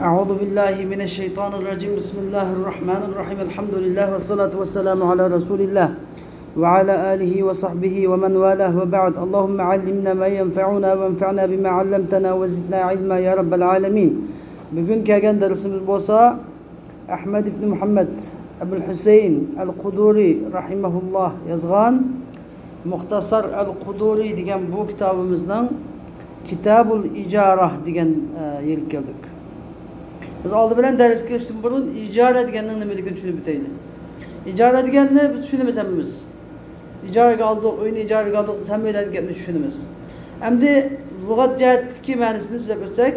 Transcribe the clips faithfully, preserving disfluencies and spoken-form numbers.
أعوذ بالله من الشيطان الرجيم. بسم الله الرحمن الرحيم. الحمد لله والصلاة والسلام على رسول الله وعلى آله وصحبه ومن والاه وبعد. اللهم علمنا ما ينفعنا وانفعنا بما علمتنا وزدنا علما يا رب العالمين. بۈگۈن كەلگەن دەرسىمىز بولسا ئەھمەد ئىبن مۇھەممەد ئەبۇل ھۈسەيىن ئەل قۇدۇرى رەھىمەھۇللاھ يازغان مۇختەسەر ئەل قۇدۇرى دېگەن بۇ كىتابىمىزنىڭ كىتابۇل ئىجارە دېگەن، ئە، يېرىگە كەلدۇق. بىز ئالدى بىلەن دەرسكە كىرىشتىن بۇرۇن ئىجارە دېگەننىڭ نېمىلىكىنى چۈشىنىپ ئۆتەيلى. ئىجارە دېگەننى بىز چۈشىنىمىز ھەممىمىز. ئىجارىگە ئالدۇق، ئۆينى ئىجارىگە ئالدۇق دېسە ھەممەيلەن گەپنى چۈشىنىمىز. ئەمدى لۇغەت جەھەتتىكى مەنىسىنى سۆزلەپ ئۆتسەك،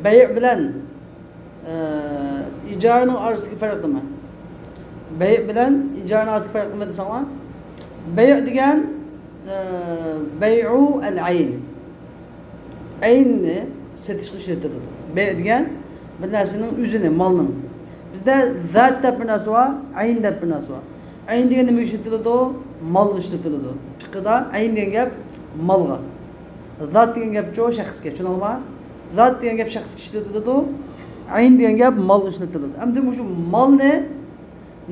بەيئ بىلەن ئىجارىنىڭ ئارىسىدىكى پەرق نېمە؟ بەيئ بىلەن ئىجارىنىڭ ئارىسىدىكى پەرق نېمە دېسەڭلار؟ بەيئ دېگەن، ئە، بەيئۇ ئەل ئەين. ئەيننى سېتىشقا ئىشلىتىلىدۇ. بەيئ دېگەن بىر نەرسىنىڭ ئۆزىنى، مالنىڭ. بىزدە زات دەپ بىر نەرسە بار، ئەين دەپ بىر نەرسە بار. ئەين دېگەن نېمىگە ئىشلىتىلىدۇ؟ مالغا ئىشلىتىلىدۇ. پىقىدا ئەين دېگەن گەپ مالغا. زات دېگەن گەپچۇ شەخسكە، چۈشىنىڭلارمۇ؟ زات دېگەن گەپ شەخسكە ئىشلىتىلىدۇ، ئەين دېگەن گەپ مالغا ئىشلىتىلىدۇ. ئەمدى مۇشۇ مالنى،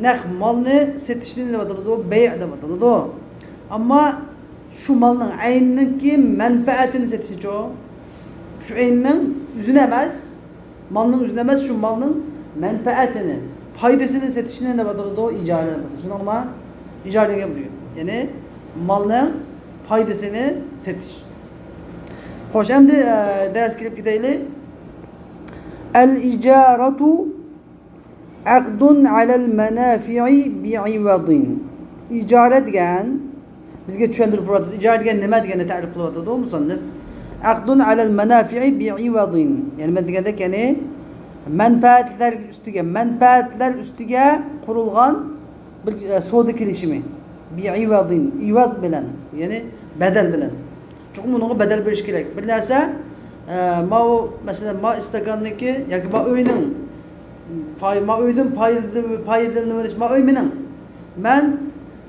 نەق مالنى سېتىشنى نېمە دەپ ئاتىلىدۇ؟ بەيئ دەپ ئاتىلىدۇ. ئەمما شۇ مالنىڭ ئەينىنىڭكى مەنپەئەتىنى سېتىشنىچۇ؟ شۇ ئەينىنىڭ ئۆزىنى ئەمەس، مالنىڭ ئۆزىنى ئەمەس، شۇ مالنىڭ مەنپەئەتىنى، پايدىسىنى سېتىشنى نېمە دەپ ئاتىلىدۇ؟ ئىجارە دەپ ئاتىلىدۇ. چۈشىنىڭلارمۇ؟ ئىجارە دېگەن گەپ بۇ. يەنى مالنىڭ پايدىسىنى سېتىش. خوش، ئەمدى، ئە، دەرسكە كىرىپ كېتەيلى. ئەل ئىجارەتۇ ئەقدۇن ئەلەل مەنافىئى بىئىۋەدىن. ئىجارە دېگەن، بىزگە چۈشەندۈرۈپ بېرىۋاتىدۇ. ئىجارە دېگەن نېمە دېگەننى تەرىپ قىلىۋاتىدۇ مۇسەننىپ. ئەقدۇن ئەلەل مەنافىئى بىئىۋەدىن. يەنى مەن دېگەندەك، يەنى مەنپەئەتلەر ئۈستىگە، مەنپەئەتلەر ئۈستىگە قۇرۇلغان بىر، ئە، سودا كېلىشىمى. بىئىۋەدىن. ئىۋەد بىلەن، يەنى بەدەل بىلەن. چوقۇم ئۇنىڭغا بەدەل بېرىش كېرەك. بىر نەرسە، ئە، ماۋۇ، مەسىلەن، ما ئىستاكاننىڭكى ياكى ما ئۆينىڭ پاي-، ما ئۆيدىن پايدا-، پايدىلىنىۋېلىش، ما ئۆي مېنىڭ. مەن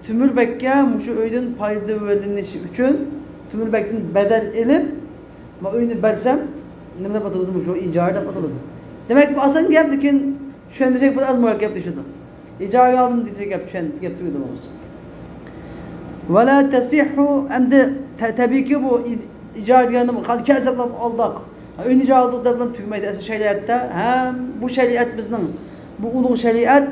تۆمۈر بەگكە مۇشۇ ئۆيدىن پايدىلىنىش ئۈچۈن تۆمۈر بەگتىن بەدەل ئېلىپ، ما ئۆينى بەرسەم، نېمە دەپ ئاتىلىدۇ؟ مۇشۇ ئىجارە دەپ ئاتىلىدۇ. دېمەك، بۇ ئاسان گەپ، لېكىن چۈشەندۈرسەك بىر ئاز مۇرەككەپلىشىدۇ. ئىجارىگە ئالدىم دېسە گەپ چۈشەن-، گەپ تۈگىدى بولمىسا. ۋەلا تەسىھۇ، ئەمدى تە-، تەبىئىيكى بۇ ئىج-، ئىجارە دېگەندە قانداق كەلسەملا ئالداق. ئۆينى ئىجارە ئالدۇق دەپلا تۈگىمەيدۇ. ئەسلى شەرىئەتتە ھەم بۇ شەرىئەت بىزنىڭ، بۇ ئۇلۇغ شەرىئەت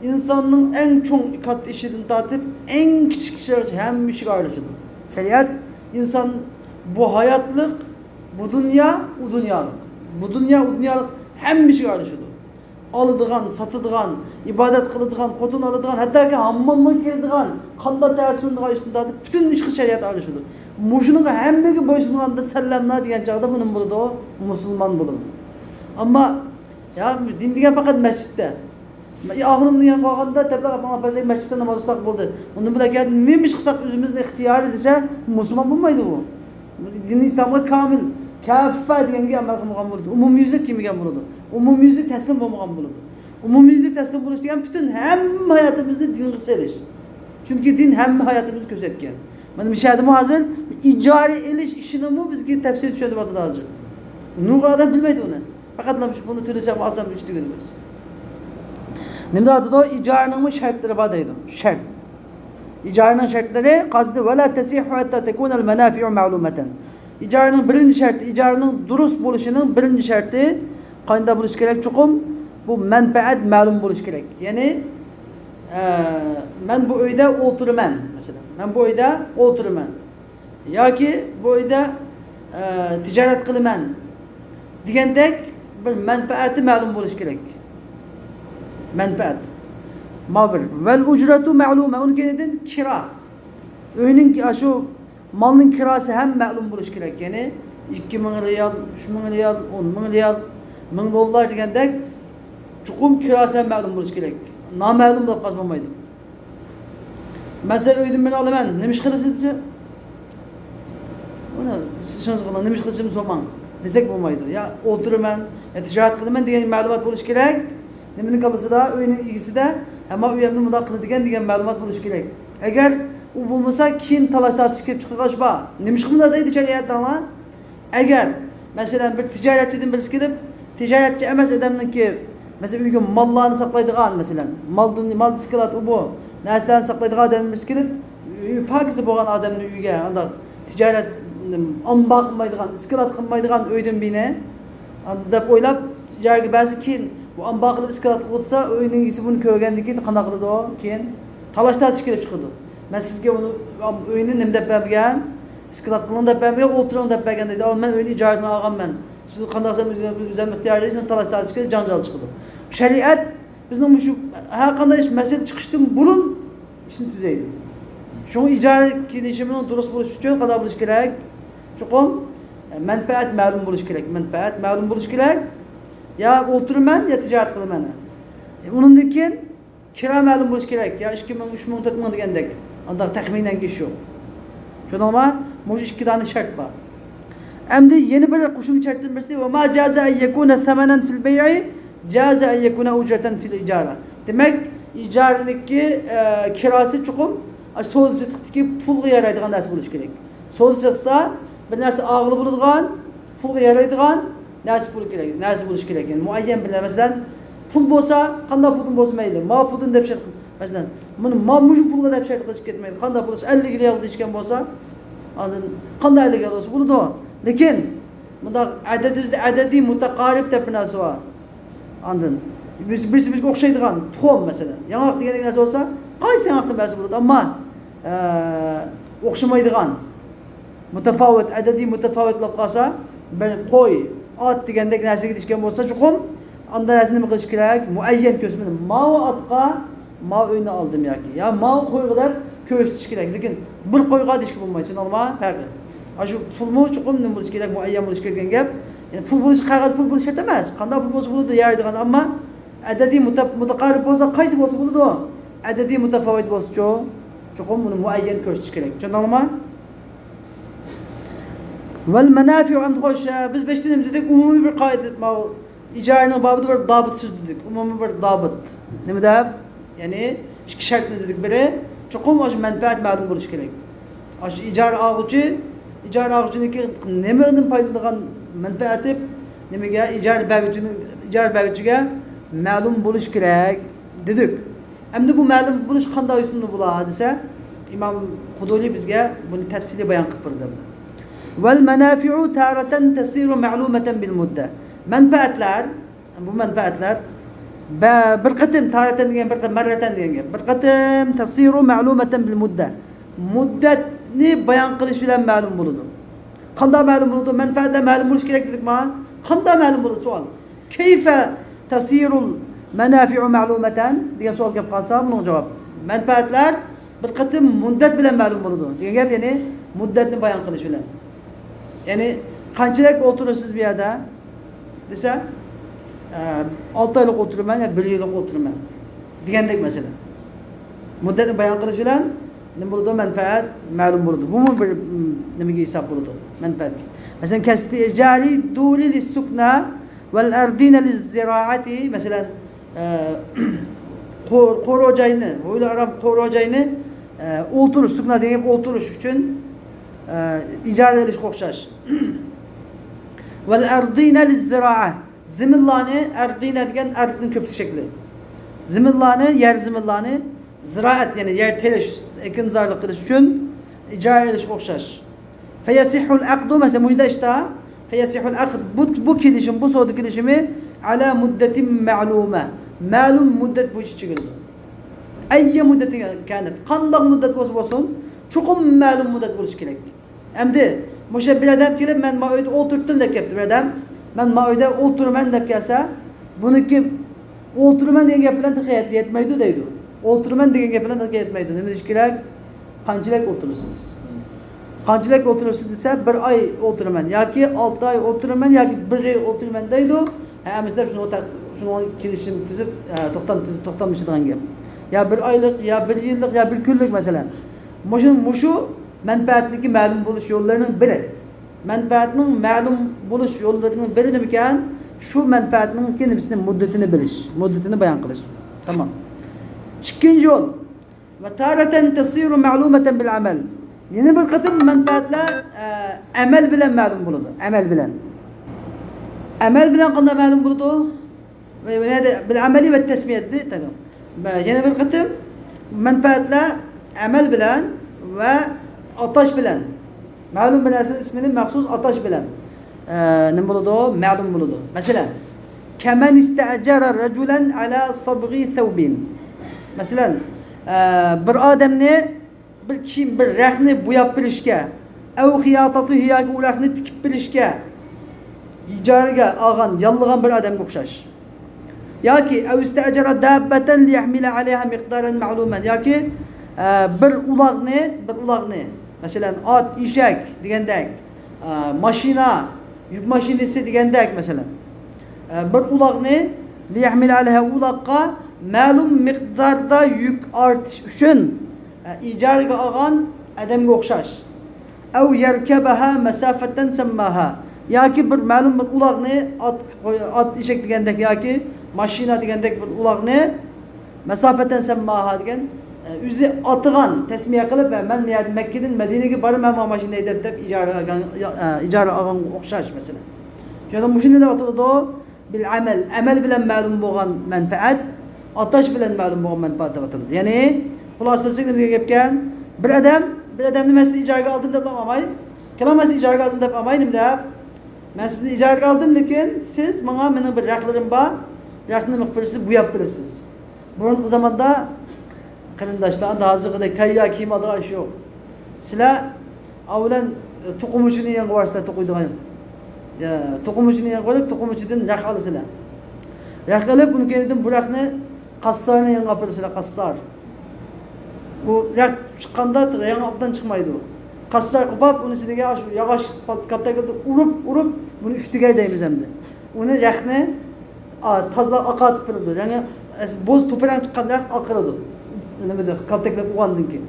ئىنساننىڭ ئەڭ چوڭ كاتتا ئىشىدىن تارتىپ ئەڭ كىچىك ئىشلىرىغىچە ھەممە ئىشىگە ئارىلىشىدۇ. شەرىئەت ئىنسان بۇ ھاياتلىق، بۇ دۇنيا، ئۇ دۇنيالىق. بۇ دۇنيا، ئۇ دۇنيالىق ھەممە ئىشىگە ئارىلىشىدۇ. ئالىدىغان، ساتىدىغان، ئىبادەت قىلىدىغان، خوتۇن ئالىدىغان، ھەتتاكى ھاممامغا كىرىدىغان، قانداق تەسىرلىنىدىغان ئىشتىن تارتىپ پۈتۈن ئىشقا شەرىئەت ئارىلىشىدۇ. مۇشۇنىڭغا ھەممىگە بويسۇنغاندا سەللەملا دېگەن چاغدا بۇ نېمە بولىدۇ؟ مۇسۇلمان بولىدۇ. ئەمما، يا، دىن دېگەن پەقەت مەسچىتتە. ئاخىرىنى دېگەن قالغاندا تەبلىغ ئاپاڭلار بەزەك مەسچىتتە ناماز ئوقۇساق بولدى. ئۇنىڭ بىلەن كەينىدىن نېمە ئىش قىلساق ئۆزىمىزنىڭ ئىختىيارى دېسە، مۇسۇلمان بولمايدۇ بۇ. دىنى ئىسلامغا كامىل، كاففە دېگەنگە ئەمەل قىلمىغان بولىدۇ. ئومۇميۈزلۈك كىرمىگەن بولىدۇ. ئومۇميۈزلۈك تەسلىم بولمىغان بولىدۇ. ئومۇميۈزلۈك تەسلىم بولۇش دېگەن پۈتۈن ھەممە ھاياتىمىزنى دىنغا سېلىش. چۈنكى دىن ھەممە ھاياتىمىزنى كۆرسەتكەن. مانا مۇشۇ يەردىمۇ ھازىر ئىجارە ئېلىش ئىشىنىمۇ بىزگە تەپسىلىي چۈشەندۈرۈۋاتىدۇ ھازىر. نۇرغۇن ئادەم بىلمەيدۇ ئۇنى. پەقەتلا مۇشۇ پۇلنى تۆلىسەم، ئالسام، ئىش تۈگىدى بەس. نېمە دەۋاتىدۇ؟ ئىجارىنىڭمۇ شەرتلىرى بار دەيدۇ. شەرت. ئىجارىنىڭ شەرتلىرى قازى ۋەلا تەسىھۇ ھەتتا تەكۇنەل مەنافىئۇ مەلۇمەتەن. ئىجارىنىڭ بىرىنچى شەرتى، ئىجارىنىڭ دۇرۇس بولۇشىنىڭ بىرىنچى شەرتى قانداق بولۇشى كېرەك؟ چوقۇم بۇ مەنپەئەت مەلۇم بولۇشى كېرەك. يەنى، ئە، مەن بۇ ئۆيدە ئولتۇرىمەن، مەسىلەن. مەن بۇ ئۆيدە ئولتۇرىمەن. ياكى بۇ ئۆيدە، ئە، تىجارەت قىلىمەن دېگەندەك بىر مەنپەئەتى مەلۇم بولۇشى كېرەك. مەنپەئەت. ما بىر. ۋەل ئۇجرەتۇ مەلۇمە. ئۇنىڭ كەينىدىن كىرا. ئۆينىڭ، ئاشۇ مالنىڭ كىراسى ھەم مەلۇم بولۇشى كېرەك. يەنى ئىككى مىڭ رىيال، ئۈچ مىڭ رىيال، ئون مىڭ رىيال، مىڭ دوللار دېگەندەك چوقۇم كىراسى ھەم مەلۇم بولۇشى كېرەك. نامەلۇم بولۇپ قالسا بولمايدۇ. مەن سەن ئۆيدىن بىرنى ئالىمەن، نېمە ئىش قىلىسىز دېسە، ئۇنى سىز ئىشىڭىزنى قىلىڭ، نېمە ئىش قىلىشىمنى سورىماڭ دېسەك بولمايدۇ. يا ئولتۇرىمەن، يا تىجارەت قىلىمەن دېگەن مەلۇمات بولۇشى كېرەك. نېمىنىڭ كاللىسىدا؟ ئۆينىڭ ئىگىسىدە، ھەمما ئۆيەمنى مۇنداق قىلىدىكەن دېگەن مەلۇمات بولۇشى كېرەك. ئەگەر ئۇ بولمىسا، كېيىن تالاش تارتىش كېلىپ چىقىدىغان ئىش بار. نېمە ئىش قىلمىدا دەيدۇ شەرىئەتتە ئاڭا؟ ئەگەر مەسىلەن، بىر تىجارەتچىدىن بىرسى كېلىپ، تىجارەتچى ئەمەس ئادەمنىڭكى، مەسىلەن، ئۆيگە ماللارنى ساقلايدىغان، مەسىلەن، مالدىن، مال ئىسكىلات ئۇ بۇ نەرسىلەرنى ساقلايدىغان ئادەم بىرسى كېلىپ، ئۆي پاكىز بولغان ئادەمنىڭ ئۆيىگە ئانداق تىجارەت، ئامبار قىلمايدىغان، ئىسكىلات قىلمايدىغان ئۆيدىن بىنى دەپ ئويلاپ، يەرگە بەرسە، كېيىن بۇ ئامبار قىلىپ ئىسكىلات قىلىپ ئولتۇرسا، ئۆينىڭ ئىگىسى بۇنى كۆرگەندىن كېيىن قانداق قىلىدۇ؟ كېيىن تالاش تارتىش كېلىپ چىقىدۇ. مەن سىزگە ئۇنى، ئۆينى نېمە دەپ بەرمىگەن؟ ئىسكىلات قىلىڭ دەپ بەرمىگەن، ئولتۇرۇڭ دەپ بەرگەن دەيدۇ. ئاۋۇ مەن ئۆينى ئىجارىسىنى ئالغانمەن. سىز قانداق دېسەم ئۆزۈم ئىختىيارى، شۇنى تالاش تارتىش كېلىپ جاڭجال چىقىدۇ. شەرىئەت بىزنىڭ مۇشۇ ھەر قانداق ئىش مەسىلە چىقىشتىن بۇرۇن ئىشنى تۈزەيدۇ. شۇڭا ئىجارە كېلىشىمىنىڭ دۇرۇس بولۇشى ئۈچۈن قانداق بولۇشى كېرەك؟ چوقۇم مەنپەئەت مەلۇم بولۇشى كېرەك. مەنپەئەت مەلۇم بولۇشى كېرەك. يا ئولتۇرىمەن، يا تىجارەت قىلىمەن. ئۇنىڭدىن كېيىن كىرا مەلۇم بولۇشى كېرەك. يا ئىككى مىڭ، ئۈچ مىڭ، تۆت مىڭ دېگەندەك. ئانداق تەخمىنەن ئىش يوق. شۇنىڭغا مۇشۇ ئىككى دانە شەرت بار. ئەمدى يەنە بىر قوشۇمچە شەرتتىن بىرسى، وما جاز أن يكون ثمنا في البيع جاز أن يكون أجرة في الإجارة. دېمەك، ئىجارىنىڭكى، ئە، كىراسى چوقۇم، ئاشۇ سودا سېتىقتىكى پۇلغا يارايدىغان نەرسە بولۇشى كېرەك. سودا سېتىقتا بىر نەرسە ئالغىلى بولىدىغان، پۇلغا يارايدىغان نەرسە پۇل كېرەك، نەرسە بولۇشى كېرەك. يەنى مۇئەييەن بىر نەرسە. مەسىلەن، پۇل بولسا، قانداق پۇلدىن بولسا مەيلى، ما پۇلدىن دەپ شەرت قىلىپ، مەسىلەن، مۇنى ما مۇشۇ پۇلغا دەپ شەرت قىلىش كەتمەيدۇ. قانداق بولسا، ئەللىك رىيال دېيىشكەن بولسا، ئاندىن قانداق ئەللىك رىيال بولسا بولىدۇ. لېكىن مۇنداق ئەدەدىمىزدە ئەدەدىي مۇتەقارىب دەپ بىر نەرسە بار. ئاندىن بىز، بىرسى بىرسىگە ئوخشايدىغان تۇخۇم، مەسىلەن، ياڭاق دېگەندەك نەرسە بولسا، قايسى ياڭاقتىن بەرسە بولىدۇ. ئەمما، ئە، ئوخشىمايدىغان، مۇتەپاۋىت، ئەدەدىي مۇتەپاۋىت بولۇپ قالسا، بىر قوي، ئات دېگەندەك نەرسىگە دېيىشكەن بولسا، چوقۇم ئاندا نەرسە نېمە قىلىش كېرەك؟ مۇئەييەن كۆرسىتىپ، ماۋۇ ئاتقا ماۋۇ ئۆينى ئالدىم ياكى، يا ماۋۇ قويغا دەپ كۆرسىتىش كېرەك. لېكىن بىر قويغا دېيىشكە بولمايدۇ، چۈشىنىڭلارمۇ پەرقى؟ ئاشۇ پۇلمۇ چوقۇم نېمە بولۇشى كېرەك؟ مۇئەييەن بولۇشى كېرەك دېگەن گەپ. يەنى پۇل بولۇشى، قەغەز پۇل بولۇشى شەرت ئەمەس. قانداق پۇل بولسا بولىدۇ، يارايدىغان. ئەمما ئەدەدىي مۇتە-، مۇتەقارىب بولسا، قايسى بولسا بولىدۇ. ئەدەدىي مۇتەپاۋىت بولسىچۇ، چوقۇم ئۇنى مۇئەييەن كۆرسىتىش كېرەك. چۈشەندىڭلارمۇ؟ ۋەل مەنافىئۇ، ئەمدى خوش، بىز بېشىدا نېمە دېدۇك؟ ئومۇمىي بىر قائىدە، ماۋۇ ئىجارىنىڭ بابىدا بىر دابىت سۆز دېدۇك. ئومۇمىي بىر دابىت. نېمە دەپ؟ يەنى ئىككى شەرتنى دېدۇك. بىرى، چوقۇم ئاشۇ مەنپەئەت مەلۇم بولۇشى كېرەك. ئاشۇ ئىجارە ئالغۇچى، ئىجارە ئالغۇچىنىڭكى نېمىدىن پايدىلىنىدىغان مەنپەئەتى نېمىگە، ئىجارە بەرگۈچىنىڭ، ئىجارە بەرگۈچىگە مەلۇم بولۇشى كېرەك دېدۇك. ئەمدى بۇ مەلۇم بولۇش قانداق يوسۇندا بولا دېسە، ئىمام خۇدۇرى بىزگە بۇنى تەپسىلىي بايان قىلىپ بېرىدۇ. ۋەل مەنافىئۇ تارەتەن تەسىرۇ مەلۇمەتەن بىل مۇددە. مەنپەئەتلەر، بۇ مەنپەئەتلەر بە-، بىر قېتىم، تارەتەن دېگەن بىر قېتىم، مەررەتەن دېگەن گەپ. بىر قېتىم تەسىرۇ مەلۇمەتەن بىل مۇددە. مۇددەتنى بايان قىلىش بىلەن مەلۇم بولىدۇ. قانداق مەلۇم بولىدۇ؟ مەنپەئەتلەر مەلۇم بولۇشى كېرەك دېدۇقما؟ قانداق مەلۇم بولىدۇ؟ سوئال. كەيفە تەسىرۇل مەنافىئۇ مەلۇمەتەن دېگەن سوئال كەپ قالسا، بۇنىڭغا جاۋاب. مەنپەئەتلەر بىر قېتىم مۇددەت بىلەن مەلۇم بولىدۇ دېگەن گەپ، يەنى مۇددەتنى بايان قىلىش بىلەن. يەنى قانچىلىك ئولتۇرىسىز بۇ يەردە دېسە، ئە، ئالتە ئايلىق ئولتۇرىمەن يا بىر يىللىق ئولتۇرىمەن دېگەندەك مەسىلە. مۇددەتنى بايان قىلىش بىلەن نېمە بولىدۇ؟ مەنپەئەت مەلۇم بولىدۇ. بۇمۇ بىر، م، نېمىگە ھېساب بولىدۇ؟ مەنپەئەتكە. مەسىلەن، كەسىتى ئىجارى دۇرى لىسسۇكنە ۋەل ئەردىنە لىززىرائەتى. مەسىلەن، ئە، قو-، قورۇ جاينى، ھويلا ئارام قورۇ جاينى، ئە، ئولتۇرۇش، سۇكنا دېگەن گەپ ئولتۇرۇش ئۈچۈن، ئە، ئىجارە ئېلىشقا ئوخشاش. ۋەل ئەردىنە لىززىرائە. زېمىنلارنى، ئەردىنە دېگەن ئەردنىڭ كۆپلۈك شەكلى. زېمىنلارنى، يەر زېمىنلارنى زىرائەت، يەنى يەر تېرىش، ئېكىنزارلىق قىلىش ئۈچۈن ئىجارە ئېلىشقا ئوخشاش. فيصح العقد، مەسىلەن، مۇشۇنداق ئىشتا، فيصح العقد، بۇ، بۇ كېلىشىم، بۇ سودا كېلىشىمى، على مدة معلومة، مەلۇم مۇددەت بويىچە چېكىلىدۇ. أي مدة كانت، قانداق مۇددەت بولسا بولسۇن، چوقۇم مەلۇم مۇددەت بولۇشى كېرەك. ئەمدى مۇشۇ بىر ئادەم كېلىپ، مەن ما ئۆيدە ئولتۇرۇپتىم دەپ كەپتۇ بىر ئادەم. مەن ما ئۆيدە ئولتۇرىمەن دەپ كەلسە، بۇنىڭكى ئولتۇرىمەن دېگەن گەپ بىلەن تېخى يەت-، يەتمەيدۇ دەيدۇ. ئولتۇرىمەن دېگەن گەپ بىلەن تېخى يەتمەيدۇ. نېمە دېيىش كېرەك؟ قانچىلىك ئولتۇرىسىز؟ قانچىلىك ئولتۇرىسىز دېسە، بىر ئاي ئولتۇرىمەن ياكى ئالتە ئاي ئولتۇرىمەن ياكى بىر يىل ئولتۇرىمەن دەيدۇ. ھەممىسى دەپ شۇنىڭغا تا-، شۇنىڭغا كېلىشىم تۈزۈپ، ئە، توختام تۈزۈپ، توختاملىشىدىغان گەپ. يا بىر ئايلىق، يا بىر يىللىق، يا بىر كۈنلۈك مەسىلەن. مۇشۇ، مۇشۇ مەنپەئەتنىڭكى مەلۇم بولۇش يوللىرىنىڭ بىرى. مەنپەئەتنىڭ مەلۇم بولۇش يوللىرىنىڭ بىرى نېمىكەن؟ شۇ مەنپەئەتنىڭكى نېمىسىنى، مۇددىتىنى بىلىش، مۇددىتىنى بايان قىلىش. تامام. ئىككىنچى يول. ۋە تارەتەن تەسىرۇ مەلۇمەتەن بىل ئەمەل. يەنە بىر قېتىم مەنپەئەتلەر، ئە، ئەمەل بىلەن مەلۇم بولىدۇ. ئەمەل بىلەن. ئەمەل بىلەن قانداق مەلۇم بولىدۇ؟ بىل ئەمەلى ۋە تەسمىيە دېدى. يەنە بىر قېتىم، مەنپەئەتلەر ئەمەل بىلەن ۋە ئاتاش بىلەن. مەلۇم بىر نەرسىنىڭ ئىسمىنى مەخسۇس ئاتاش بىلەن، ئە، نېمە بولىدۇ؟ مەلۇم بولىدۇ. مەسىلەن، كەمەن ئىستەجەرە رەجۇلەن ئەلا سابغى سەۋبىن. مەسىلەن، ئە، بىر ئادەمنى بىر كىيىم، بىر رەختنى بوياپ بېرىشكە، ئەۋ خىياتاتىھى ياكى ئۇ رەختنى تىكىپ بېرىشكە ئىجارىگە ئالغان، ياللىغان بىر ئادەمگە ئوخشاش. ياكى ئەۋ ئىستەجەرە داببەتەن لىيەھمىلە ئەلەيھا مىقدارەن مەلۇمەن. ياكى، ئە، بىر ئۇلاغنى، بىر ئۇلاغنى، مەسىلەن، ئات، ئېشەك دېگەندەك، ئە، ماشىنا، يۈك ماشىنىسى دېگەندەك، مەسىلەن، ئە، بىر ئۇلاغنى لىيەھمىلە ئەلەيھا، ئۇلاغقا مەلۇم مىقداردا يۈك ئارتىش ئۈچۈن، ئە، ئىجارىگە ئالغان ئادەمگە ئوخشاش. ئەۋ يەركەبەھا مەسافەتەن سەمماھا. ياكى بىر مەلۇم بىر ئۇلاغنى، ئات، ئات ئېشەك دېگەندەك ياكى ماشىنا دېگەندەك بىر ئۇلاغنى، مەسافەتەن سەمماھا دېگەن، ئە، ئۆزى ئاتىغان، تەسمىيە قىلىپ، ۋە مەن مەككىدىن مەدىنىگە بارىمەن، مانا ماشىنا ھەيدەپ دەپ ئىجارە ئالغان، ئە، ئىجارە ئالغانغا ئوخشاش، مەسىلەن. شۇنىڭ مۇشۇنى دەپ ئاتىلىدۇ. بىل ئەمەل، ئەمەل بىلەن مەلۇم بولغان مەنپەئەت، ئاتاش بىلەن مەلۇم بولغان مەنپەئەت دەپ ئاتىلىدۇ. يەنى، خۇلاسىلىسى نېمە دېگەن گەپكەن؟ بىر ئادەم، بىر ئادەمنى مەن سىزنى ئىجارىگە ئالدىم دەپ ئالماي، كېلىڭ مەن سىزنى ئىجارىگە ئالدىم دەپ ئالماي، نېمە دەپ؟ مەن سىزنى ئىجارىگە ئالدىم، لېكىن سىز ماڭا مېنىڭ بىر رەختلىرىم بار، رەختنى نېمە قىلىپ بېرىسىز، بوياپ بېرىسىز. بۇرۇنقى زاماندا، قېرىنداشلار، ئەمدى ھازىرقىدەك تەييار كىيىم ئالىدىغان ئىش يوق. سىلەر ئاۋۋالەن، ئە، توقۇمىچىنى يېڭىغا بارىسىلەر، توقۇيدىغان. يا، توقۇمىچىنى يېڭىغا بېرىپ، توقۇمىچىدىن رەخ ئالىسىلەر. رەخ ئېلىپ، ئۇنىڭ كەينىدىن بۇ رەخنى قاسسارنى يېڭىغا ئاپىرىسىلەر، قاسسار. بۇ رەخ چىققاندا رەڭ ئوبدان چىقمايدۇ. قاسسار قوپاپ، ئۇنى سىلىگە شۇ ياغاچ كاتتەكلەردە ئۇرۇپ، ئۇرۇپ، بۇنى ئۈچ تۈگەر دەيمىز ئەمدى. ئۇنى رەخنى، ئا، تازىلاپ ئاقارتىپ بېرىدۇ. رەڭگى بوز توپا رەڭ چىققان رەخ ئاقىرىدۇ. نېمىدە، كاتتەكلەپ ئۇرغاندىن كېيىن.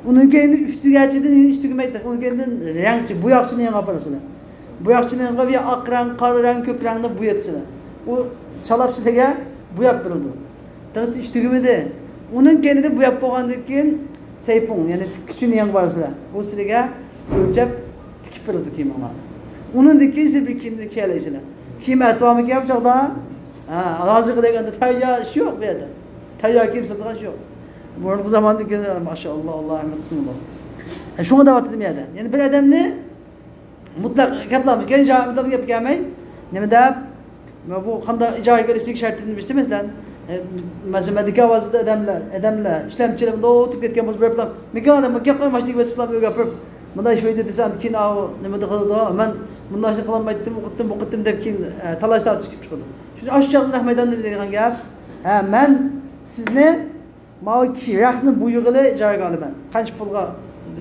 ئۇنىڭ كەينىدە ئۈچ تۈگەچىدىن يەنە ئۈچ تۈگىمەيدۇ. ئۇنىڭ كەينىدىن رەڭچى، بوياقچىنى يېڭىغا ئاپىرىسىلەر. بوياقچىنى يېڭىغا يا ئاق رەڭ، قارا رەڭ، كۆك رەڭدە بويىتىسىلەر. ئۇ چالاپ سىلىگە بوياپ بېرىدۇ. تېخىچە ئىش تۈگىمىدى. ئۇنىڭ كەينىدىن بوياپ بولغاندىن كېيىن سەيپۇڭ، يەنى تىككۈچىنى يېڭىپ بارىسىلەر. ئۇ سىلىگە ئۆلچەپ تىكىپ بېرىدۇ كىيىمىڭلارنى. ئۇنىڭدىن كېيىن سىز بىر كىيىمنى كىيەلەيسىلەر. كىيىم ئەتىۋارمىكەن بۇ چاغدا؟ ھا، ھازىرقىدەك ئەمدى تەييار ئىش يوق بۇ يەردە. تەييار كىيىم ساتىدىغان ئىش يوق. بۇرۇنقى زاماندىكى، ماشائاللا، ئاللا رەھمەت قىلسۇن. شۇڭا دەۋاتىدۇ بۇ يەردە. يەنى بىر ئادەمنى مۇتلەق گەپلەرمىكەن، مۇتلەق گەپ كەلمەي. نېمە دەپ؟ بۇ قانداق ئىجارىگە ئېلىشنىڭ شەرتىدىن بىرسى، مەسىلەن، ئە، مەسىلەن، مەدىكاۋازدا ئادەملەر، ئادەملەر ئىشلەمچىلىك ئوتۇپ كەتكەن بولسا، بىر پىلان، مېكان ئادەم گەپ قىلماي ماشىنىگە بېسىپ پىلان ئۆيگە ئاپىرىپ، مۇنداق ئىش بولدى دېسە، ئاندىن كېيىن، ئاۋۇ، نېمە قىلىدۇ؟ مەن مۇنداق ئىشنى قىلالمايتتىم، ئۇ قىتتىم، بۇ قىتتىم دەپ كېيىن، ئە، تالاش تارتىش كېلىپ چىقىدۇ. شۇ، ئاشۇ چاغدا نەق مەيداندا نېمە دەيدىغان گەپ؟ ھە، مەن سىزنى ماۋۇ كى-، رەختنى بويىغىلى ئىجارىگە ئالىمەن. قانچە پۇلغا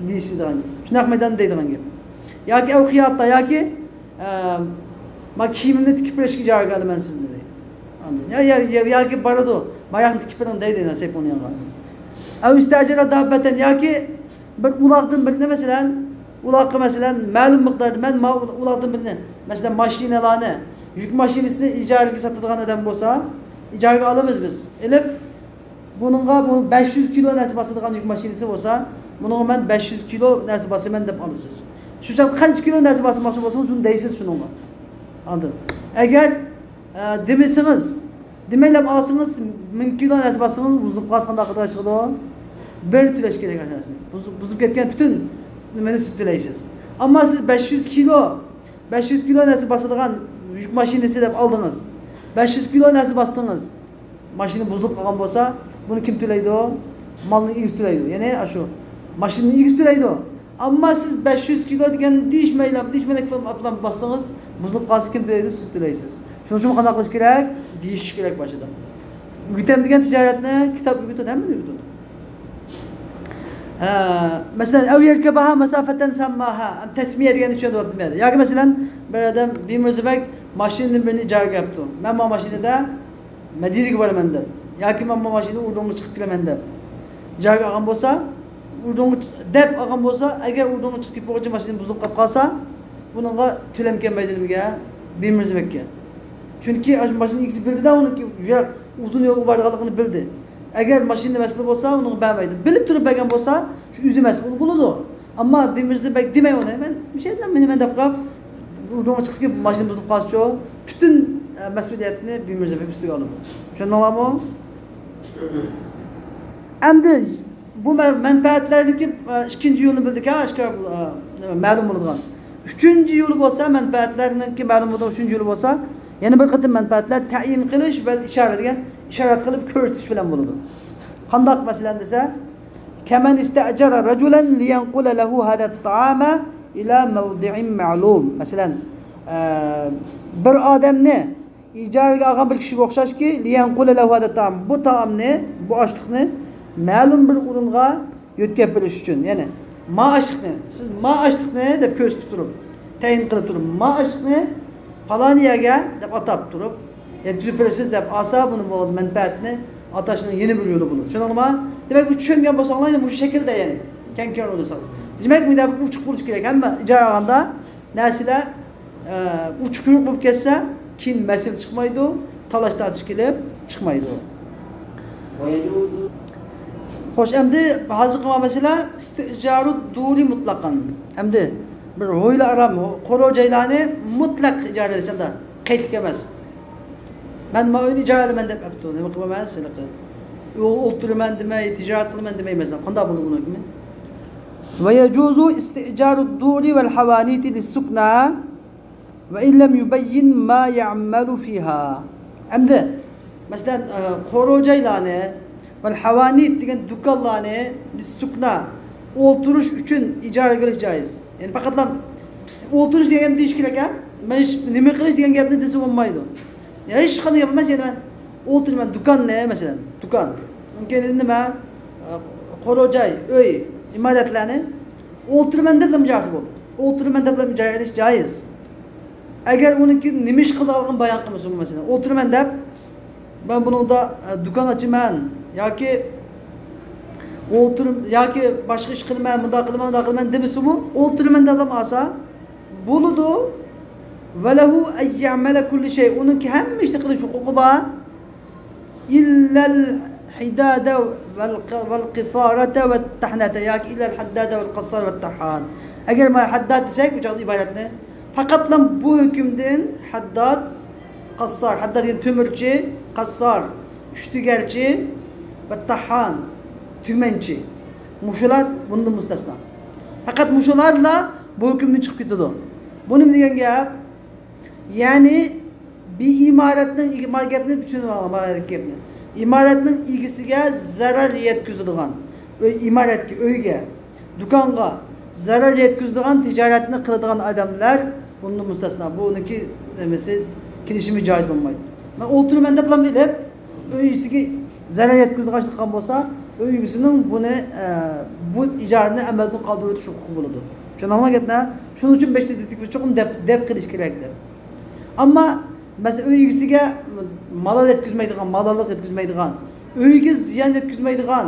دېيىسىز دېگەن گەپ. شۇنداق مەيداندا دەيدىغان گەپ. ياكى ئەۋ خىياتا ياكى، ئە، ما كىيىمىمنى تىكىپ بېرىشكە ئىجارىگە ئالىمەن سىزنى دەيدۇ. ئاندىن يا، يا، يا، ياكى بارىدۇ، ما رەختنى تىكىپ بېرىڭ دەيدۇ، يەنە سەيپۇڭنى يەنە. ئەۋ ئىستەجەرە داببەتەن ياكى بىر ئۇلاغدىن بىرنى، مەسىلەن، ئۇلاغقا، مەسىلەن، مەلۇم مىقداردا مەن ما ئۇلاغدىن بىرنى، مەسىلەن، ماشىنىلارنى، يۈك ماشىنىسىنى ئىجارىگە ساتىدىغان ئادەم بولسا، ئىجارىگە ئالىمىز بىز. ئېلىپ، بۇنىڭغا بۇ بەش يۈز كىلو نەرسە باسىدىغان يۈك ماشىنىسى بولسا، بۇنىڭغا مەن بەش يۈز كىلو نەرسە باسىمەن دەپ ئالىسىز. شۇ چاغدا قانچە كىلو نەرسە باسماقچى بولسىڭىز، شۇنى دەيسىز شۇنىڭغا. ئاندىن، ئەگەر، ئە، دېمىسىڭىز، دېمەيلا ئالسىڭىز، مىڭ كىلو نەرسە باسسىڭىز، بۇزۇلۇپ قالسا قانداق قىلىدىغان چىقىدۇ؟ بىر تۆلەش كېرەك ھەر نەرسىنى. بۇزۇپ، بۇزۇپ كەتكەن پۈتۈن نېمىنى سىز تۆلەيسىز. ئەمما سىز بەش يۈز كىلو، بەش يۈز كىلو نەرسە باسىدىغان يۈك ماشىنىسى دەپ ئالدىڭىز. بەش يۈز كىلو نەرسە باستىڭىز. ماشىنا بۇزۇلۇپ قالغان بولسا، بۇنى كىم تۆلەيدۇ؟ مالنىڭ ئىگىسى تۆلەيدۇ. يەنى ئاشۇ ماشىنىنىڭ ئىگىسى تۆلەيدۇ. ئەمما سىز بەش يۈز كىلو دېگەن دېيىشمەيلا، دېيىشمەيلا ئاپلام باسسىڭىز، بۇزۇلۇپ قالسا كىم تۆلەيدۇ؟ سىز تۆلەيسىز. شۇنىڭ ئۈچۈن قانداق قىلىش كېرەك؟ دېيىش كېرەك باشىدا. ئۆگىتەم دېگەن تىجارەتنى كىتاب ئۆگىتىدۇ، ھەممىنى ئۆگىتىدۇ. ھە، مەسىلەن، ئەۋ يەركەبەھا مەسافەتەن سەمماھا، تەسمىيە دېگەننى چۈشەندۈرۈۋاتىمەن. ياكى مەسىلەن، بىر ئادەم، بىمىرزىبەگ ماشىنىدىن بىرنى ئىجارىگە ئاپتۇ. مەن ما ماشىنىدا مەدىنىگە بارىمەن دەپ ياكى مەن ما ماشىنىدا ئۇردۇنغا چىقىپ كېلىمەن دەپ ئىجارىگە ئالغان بولسا، ئۇردۇنغا چىق-، دەپ ئالغان بولسا، ئەگەر ئۇردۇنغا چىقىپ كېتىپ بولغۇچە ماشىنا بۇزۇلۇپ قاپقالسا، بۇنىڭغا تۆلەم كەلمەيدۇ نېمىگە؟ بىمىرزىبەگكە. چۈنكى ئاشۇ ماشىنا ئىگىسى بىلدىدە ئۇنىڭكى يۈرەك ئۇزۇن يولغا بارىدىغانلىقىنى بىلدى. ئەگەر ماشىنىدا مەسىلە بولسا، ئۇنىڭغا بەرمەيدۇ. بىلىپ تۇرۇپ بەرگەن بولسا، شۇ ئۆزى مەسئۇل بولىدۇ. ئەمما بىمىرزىبەگ دېمەي ئۇنى، مەن مۇشۇ يەردىن مېنىمەن دەپ قويۇپ، ئۇدۇڭغا چىقىپ كېلىپ ماشىنا بۇزۇلۇپ قالسىچۇ، پۈتۈن، ئە، مەسئۇلىيەتنى بىمىرزەپەف ئۈستىگە ئالىدۇ. چۈشەندىڭلارمۇ؟ ئەمدى بۇ مە-، مەنپەئەتلەرنىڭكى، ئە، ئىككىنچى يولىنى بىلدىك ھە، ئاشكارا، ئە، مەلۇم بولىدىغان. ئۈچىنچى يولى بولسا، مەنپەئەتلەرنىڭكى مەلۇم بولىدىغان ئۈچىنچى يولى بولسا، يەنە بىر قېتىم مەنپەئەتلەر تەيىن قىلىش ۋە ئىشارە دېگەن ئىشارەت قىلىپ كۆرسىتىش بىلەن بولىدۇ. قانداق مەسىلەن دېسە، كمن استأجر رجلا لينقل له هذا الطعام إلى موضع معلوم. مەسىلەن، ئە، بىر ئادەمنى ئىجارىگە ئالغان بىر كىشىگە ئوخشاشكى، لينقل له هذا الطعام، بۇ تائامنى، بۇ ئاشلىقنى مەلۇم بىر ئورۇنغا يۆتكەپ بېرىش ئۈچۈن. يەنى، ما ئاشلىقنى، سىز ما ئاشلىقنى دەپ كۆرسىتىپ تۇرۇپ، تەيىن قىلىپ تۇرۇپ، ما ئاشلىقنى پالان يەرگە دەپ ئاتاپ تۇرۇپ، يەتكۈزۈپ بېرىسىز دەپ ئالسا، بۇنى بۇ مەنپەئەتنى ئاتاشنىڭ يەنە بىر يولى بولىدۇ. چۈشەندىڭلارمۇ؟ دېمەك، بۇ چۈشەنگەن بولساڭلار، يەنە مۇشۇ شەكىلدە، يەنى كەڭ-كەڭ ئويلىساڭ. دېمەك، مۇنداق ئوچۇق بولۇشى كېرەك. ھەممە ئىجارە ئالغاندا نەرسىلەر، ئە، ئوچۇق-يورۇق بولۇپ كەتسە، كېيىن مەسىلە چىقمايدۇ، تالاش-تارتىش كېلىپ چىقمايدۇ. خوش، ئەمدى ھازىرقى مەسىلە ئىستىئىجارۇ دۇرى مۇتلەقەن. ئەمدى بىر ھويلا ئارام، قورۇ جايلارنى مۇتلەق ئىجارە ئېلىش، ئەمدى قەيتلىك ئەمەس. مەن ما ئۆينى ئىجارە ئالىمەن دەپ ئەپتۇ، نېمە قىلىمەن ھېلىقى؟ ئولتۇرىمەن دېمەي، تىجارەت قىلىمەن دېمەي، مەسىلەن، قانداق بولىدۇ بۇنىڭ ھۆكمى؟ ويجوز استئجار الدور والحوانيت للسكنى وإن لم يبين ما يعمل فيها. ئەمدى، مەسىلەن، ئە، قورۇ جايلارنى ۋەل ھاۋانىت دېگەن دۇكانلارنى لىسسۇكنا، ئولتۇرۇش ئۈچۈن ئىجارىگە ئېلىش جائىز. يەنى پەقەتلا ئولتۇرۇش دېگەن گەپنى دېيىش كېرەك، ھە؟ مەن ھېچ نېمە قىلىش دېگەن گەپنى دېسە بولمايدۇ. يا ھېچقانداق گەپ ئەمەس، يەنى مەن ئولتۇرىمەن، دۇكاننى، مەسىلەن، دۇكان. كېيىن نېمە؟ قورۇ جاي، ئۆي، ئىمارەتلەرنى ئولتۇرىمەن دەپ ئىجارىسى بولدى. ئولتۇرىمەن دەپ ئىجارە ئېلىش جائىز. ئەگەر ئۇنىڭكى نېمە ئىش قىلىدىغانلىقىنى بايان قىلمىسىمۇ، مەسىلەن، ئولتۇرىمەن دەپ، مەن بۇنىڭدا، ئە، دۇكان ئاچىمەن ياكى ئولتۇرۇم-، ياكى باشقا ئىش قىلىمەن، مۇنداق قىلىمەن، ئۇنداق قىلىمەن دېمىسىمۇ، ئولتۇرىمەن دەپلا ئالسا بولىدۇ. وله أن يعمل كل شيء، ئۇنىڭكى ھەممە ئىشنى قىلىش ھوقۇقى بار. إلا الحداد والق-، والقصارة والطحنة ياكى إلا الحداد والقصار والطحان. ئەگەر مانا ھەدداد دېسەك، بۇ چاغدا ئىبارەتنى پەقەتلا بۇ ھۆكۈمدىن ھەدداد، قەسسار، ھەدداد دېگەن تۆمۈرچى، قەسسار، ئۈچتۈگەرچى ۋە تەھھان، تۈگمەنچى. مۇشۇلار بۇندىن مۇستەسنا. پەقەت مۇشۇلارلا بۇ ھۆكۈمدىن چىقىپ كېتىدۇ. بۇ نېمە دېگەن گەپ؟ يەنى بىر ئىمارەتنىڭ ئىگە-، ما گەپنى چۈشىنىۋالغان، ما گەپنى. ئىمارەتنىڭ ئىگىسىگە زەرەر يەتكۈزىدىغان، ئۆي، ئىمارەتكە، ئۆيگە، دۇكانغا زەرەر يەتكۈزىدىغان تىجارەتنى قىلىدىغان ئادەملەر بۇندىن مۇستەسنا. بۇنىڭكى نېمىسى، كېلىشىمى جائىز بولمايدۇ. مەن ئولتۇرىمەن دەپلا ئېلىپ، ئۆي ئىگىسىگە زەرەر يەتكۈزىدىغان ئىش قىلغان بولسا، ئۆي ئىگىسىنىڭ بۇنى، ئە، بۇ ئىجارىنى ئەمەلدىن قالدۇرۇۋېتىش ھوقۇقى بولىدۇ. چۈشەندىڭلارمۇ گەپنى؟ شۇنىڭ ئۈچۈن بەشتە دېدۇق، چوقۇم دەپ، دەپ قىلىش كېرەك دەپ. ئەمما، مەسىلەن، ئۆي ئىگىسىگە مالال يەتكۈزمەيدىغان، مالاللىق يەتكۈزمەيدىغان، ئۆيگە زىيان يەتكۈزمەيدىغان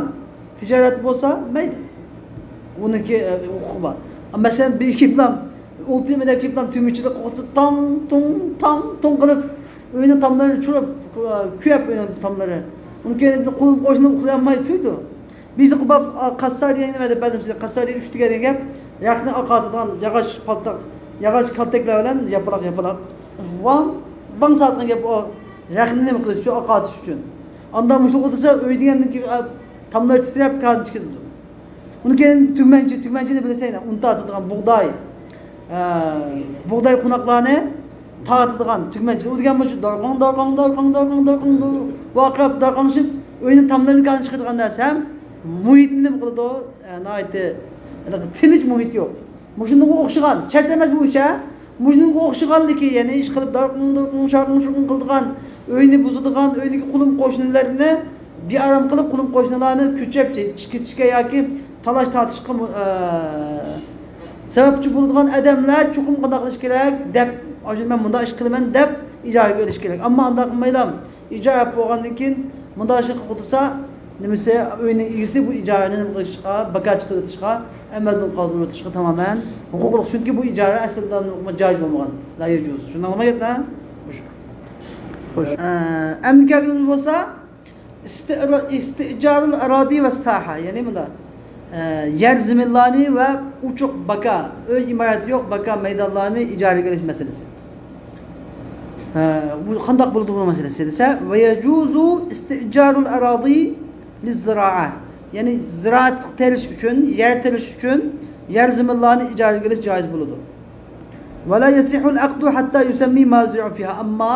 تىجارەت بولسا، مەيلى. ئۇنىڭكى، ئە، ھوقۇقى بار. مەسىلەن، بىر ئىككى پىلان، ئولتۇرىمەن دەپ كېلىپ، پىلان تۈگمەنچىلىك قىلىپ، تاڭ، تۇڭ، تاڭ، تۇڭ قىلىپ، ئۆينىڭ تاملىرىنى چۇرۇپ، كۆيۈپ ئۆينىڭ تاملىرى. ئۇنىڭ كەينىدىن قولۇم قوشنىنى ئۇخلىيالماي تۇيدۇ. بىزنى قوپاپ، ئا، قاسسار دېگەن نېمە دەپ بەردىم سىزگە؟ قاسسار دېگەن ئۈچ دېگەن گەپ، رەختنى ئاقارتىدىغان ياغاچ پالتاق، ياغاچ كالتەكلەر بىلەن ياپىلاق، ياپىلاق. ۋاڭ، ۋاڭ سالىدىغان گەپ ئۇ. رەختنى نېمە قىلىش ئۈچۈن؟ ئاقارتىش ئۈچۈن. ئاندىن مۇشۇ ئولتۇرسا، ئۆي دېگەندىن كېيىن، ئا، تاملىرى تىترەپ، كەلدى چىقىدۇ. ئۇنىڭ كېيىن تۈگمەنچى، تۈگمەنچىنى بىلىسەن، ئۇن تارتىدىغان بۇغداي، ئە، بۇغداي قوناقلارنى تارتىدىغان تۈگمەنچى. ئۇ دېگەن مۇشۇ دارقاڭ، دارقاڭ، دارقاڭ، دارقاڭ، دارقاڭ، دارقاڭ، ۋارقىراپ دارقاڭشىپ، ئۆينىڭ تاملىرىنى كەلدى چىقىدىغان نەرسە ھەم مۇھىتنى نېمە قىلىدۇ؟ ئە، ناھايىتى، ھېلىقى تىنچ مۇھىت يوق. مۇشۇنىڭغا ئوخشىغان، شەرت ئەمەس بۇ ئىش، ھە؟ مۇشۇنىڭغا ئوخشىغانلىكى، يەنى ئىش قىلىپ، دارقۇڭ، دۇرقۇڭ، شارقۇڭ، شۇرقۇڭ قىلىدىغان، ئۆينى بۇزىدىغان، ئۆيدىكى قۇلۇم قوشنىلىرىنى بىئارام قىلىپ، قۇلۇم قوشنىلارنى كۆچۈرۈپ كېتىشكە ياكى تالاش تارتىشقا، ئە، سەۋەبچى بولىدىغان ئادەملەر چوقۇم قانداق قىلىش كېرەك دەپ، ئاشۇ مەن مۇنداق ئىش قىلىمەن دەپ ئىجارىگە ئېلىش كېرەك. ئەمما ئۇنداق قىلمايلا، ئىجارە بولغاندىن كېيىن مۇنداق ئىش قىلىپ تۇرسا، نېمىسى، ئۆينىڭ ئىگىسى بۇ ئىجارىنى نېمە قىلىشقا، بىكارچە قىلىۋېتىشقا، ئەمەلدىن قالدۇرۇۋېتىشقا تامامەن ھوقۇقلۇق. چۈنكى بۇ ئىجارە ئەسلىدە جايىز بولمىغان. لا يجوز. شۇنداق نېمە گەپلەر؟ مۇشۇ. خوش. ئە، ئەمدى كەلگىنىمىز بولسا، ئىستىئرا-، ئىستىئجارۇل ئەرادى ۋە ساھە. يەنى مۇنداق. ئە، يەر زېمىنلارنى ۋە ئوچۇق باكا، ئۆي ئىمارەت يوق باكا مەيدانلارنى ئىجارىگە ئېلىش مەسىلىسى. ئە، بۇ قانداق بولىدۇ بۇنىڭ مەسىلىسى دېسە، ويجوز استئجار الأراضي للزراعة. يەنى زىرائەت تېرىش ئۈچۈن، يەر تېرىش ئۈچۈن يەر زېمىنلارنى ئىجارىگە ئېلىش جائىز بولىدۇ. ولا يصح العقد حتى يسمى ما زرع فيها. ئەمما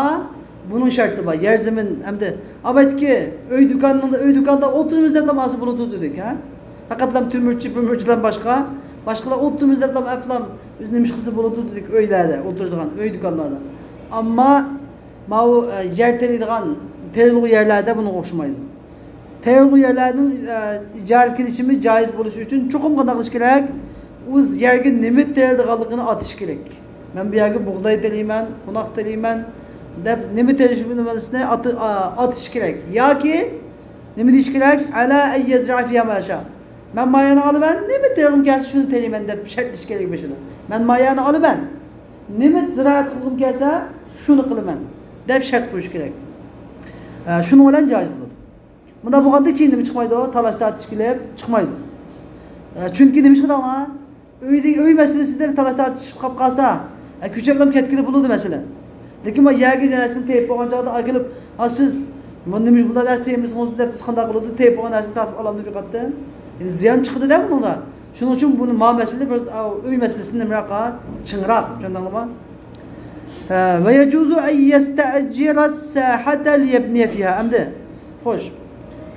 بۇنىڭ شەرتى بار. يەر زېمىن ئەمدى ئاۋۋالقى ئۆي دۇكاننىڭ، ئۆي دۇكاندا ئولتۇرىمىز دەپلا ئالسا بولىدۇ دېدۇق، ھە؟ پەقەتلا تۆمۈرچى، پۆمۈرچىلەر باشقا، باشقىلار ئولتۇرىمىز دەپلا ئەپلا ئۆزى نېمە ئىش قىلسا بولىدۇ دېدۇق ئۆيلەردە، ئولتۇرىدىغان ئۆي دۇكانلاردا. ئەمما ماۋۇ، ئە، يەر تېرىيدىغان، تېرىلغۇ يەرلەردە بۇنىڭغا ئوخشىمايدۇ. تېرىلغۇ يەرلەرنىڭ، ئە، ئىجارە كېلىشىمى جائىز بولۇشى ئۈچۈن چوقۇم قانداق قىلىش كېرەك؟ ئۇ يەرگە نېمە تېرىلىدىغانلىقىنى ئاتىش كېرەك. مەن بۇ يەرگە بۇغداي تېرىيمەن، قوناق تېرىيمەن دەپ نېمە تېرىشنى ئاتا-، ئا-، ئاتىش كېرەك. ياكى نېمە دېيىش كېرەك؟ على أن يزرع فيها ما يشاء. مەن ما يەرنى ئالىمەن، نېمە تېرىغۇم كەلسە شۇنى تېرىيمەن دەپ شەرتلىشى كېرەك بېشىدا. مەن ما يەرنى ئالىمەن، نېمە زىرائەت قىلغۇم كەلسە شۇنى قىلىمەن دەپ شەرت قويۇش كېرەك. ئە، شۇنىڭ بىلەن جائىز بولىدۇ. مۇنداق بولغاندا كېيىن نېمە چىقمايدۇ؟ تالاش تارتىش كېلىپ چىقمايدۇ. ئە، چۈنكى نېمە ئىش قىلدىڭلار؟ ئۆيدىكى، ئۆي مەسىلىسىدە بىر تالاش تارتىش چىقىپ قالسا، ئە، كۆچۈرۈپلا كەتكىلى بولىدۇ مەسىلەن. لېكىن مانا يەرگە نەرسىنى تېپىپ بولغان چاغدا ئاكېلىپ، ھا سىز، مانا نېمە بۇنداق نەرسە تېپىمىسىڭىز دەپ، بىز قانداق قىلىدۇ؟ تېپىپ بولغان نەرسىنى تارتىپ ئالامدۇ بىر قاتتىن؟ يەنى زىيان چىقىدۇ-دە بۇنىڭدا. شۇنىڭ ئۈچۈن بۇنى ما مەسىلە بىر، ئا، ئۆي مەسىلىسىدىن نېمىراق، چىڭراق، چۈشەندىڭلارمۇ؟ ھە، ويجوز أن يستأجر الساحة ليبني فيها. ئەمدى، خوش.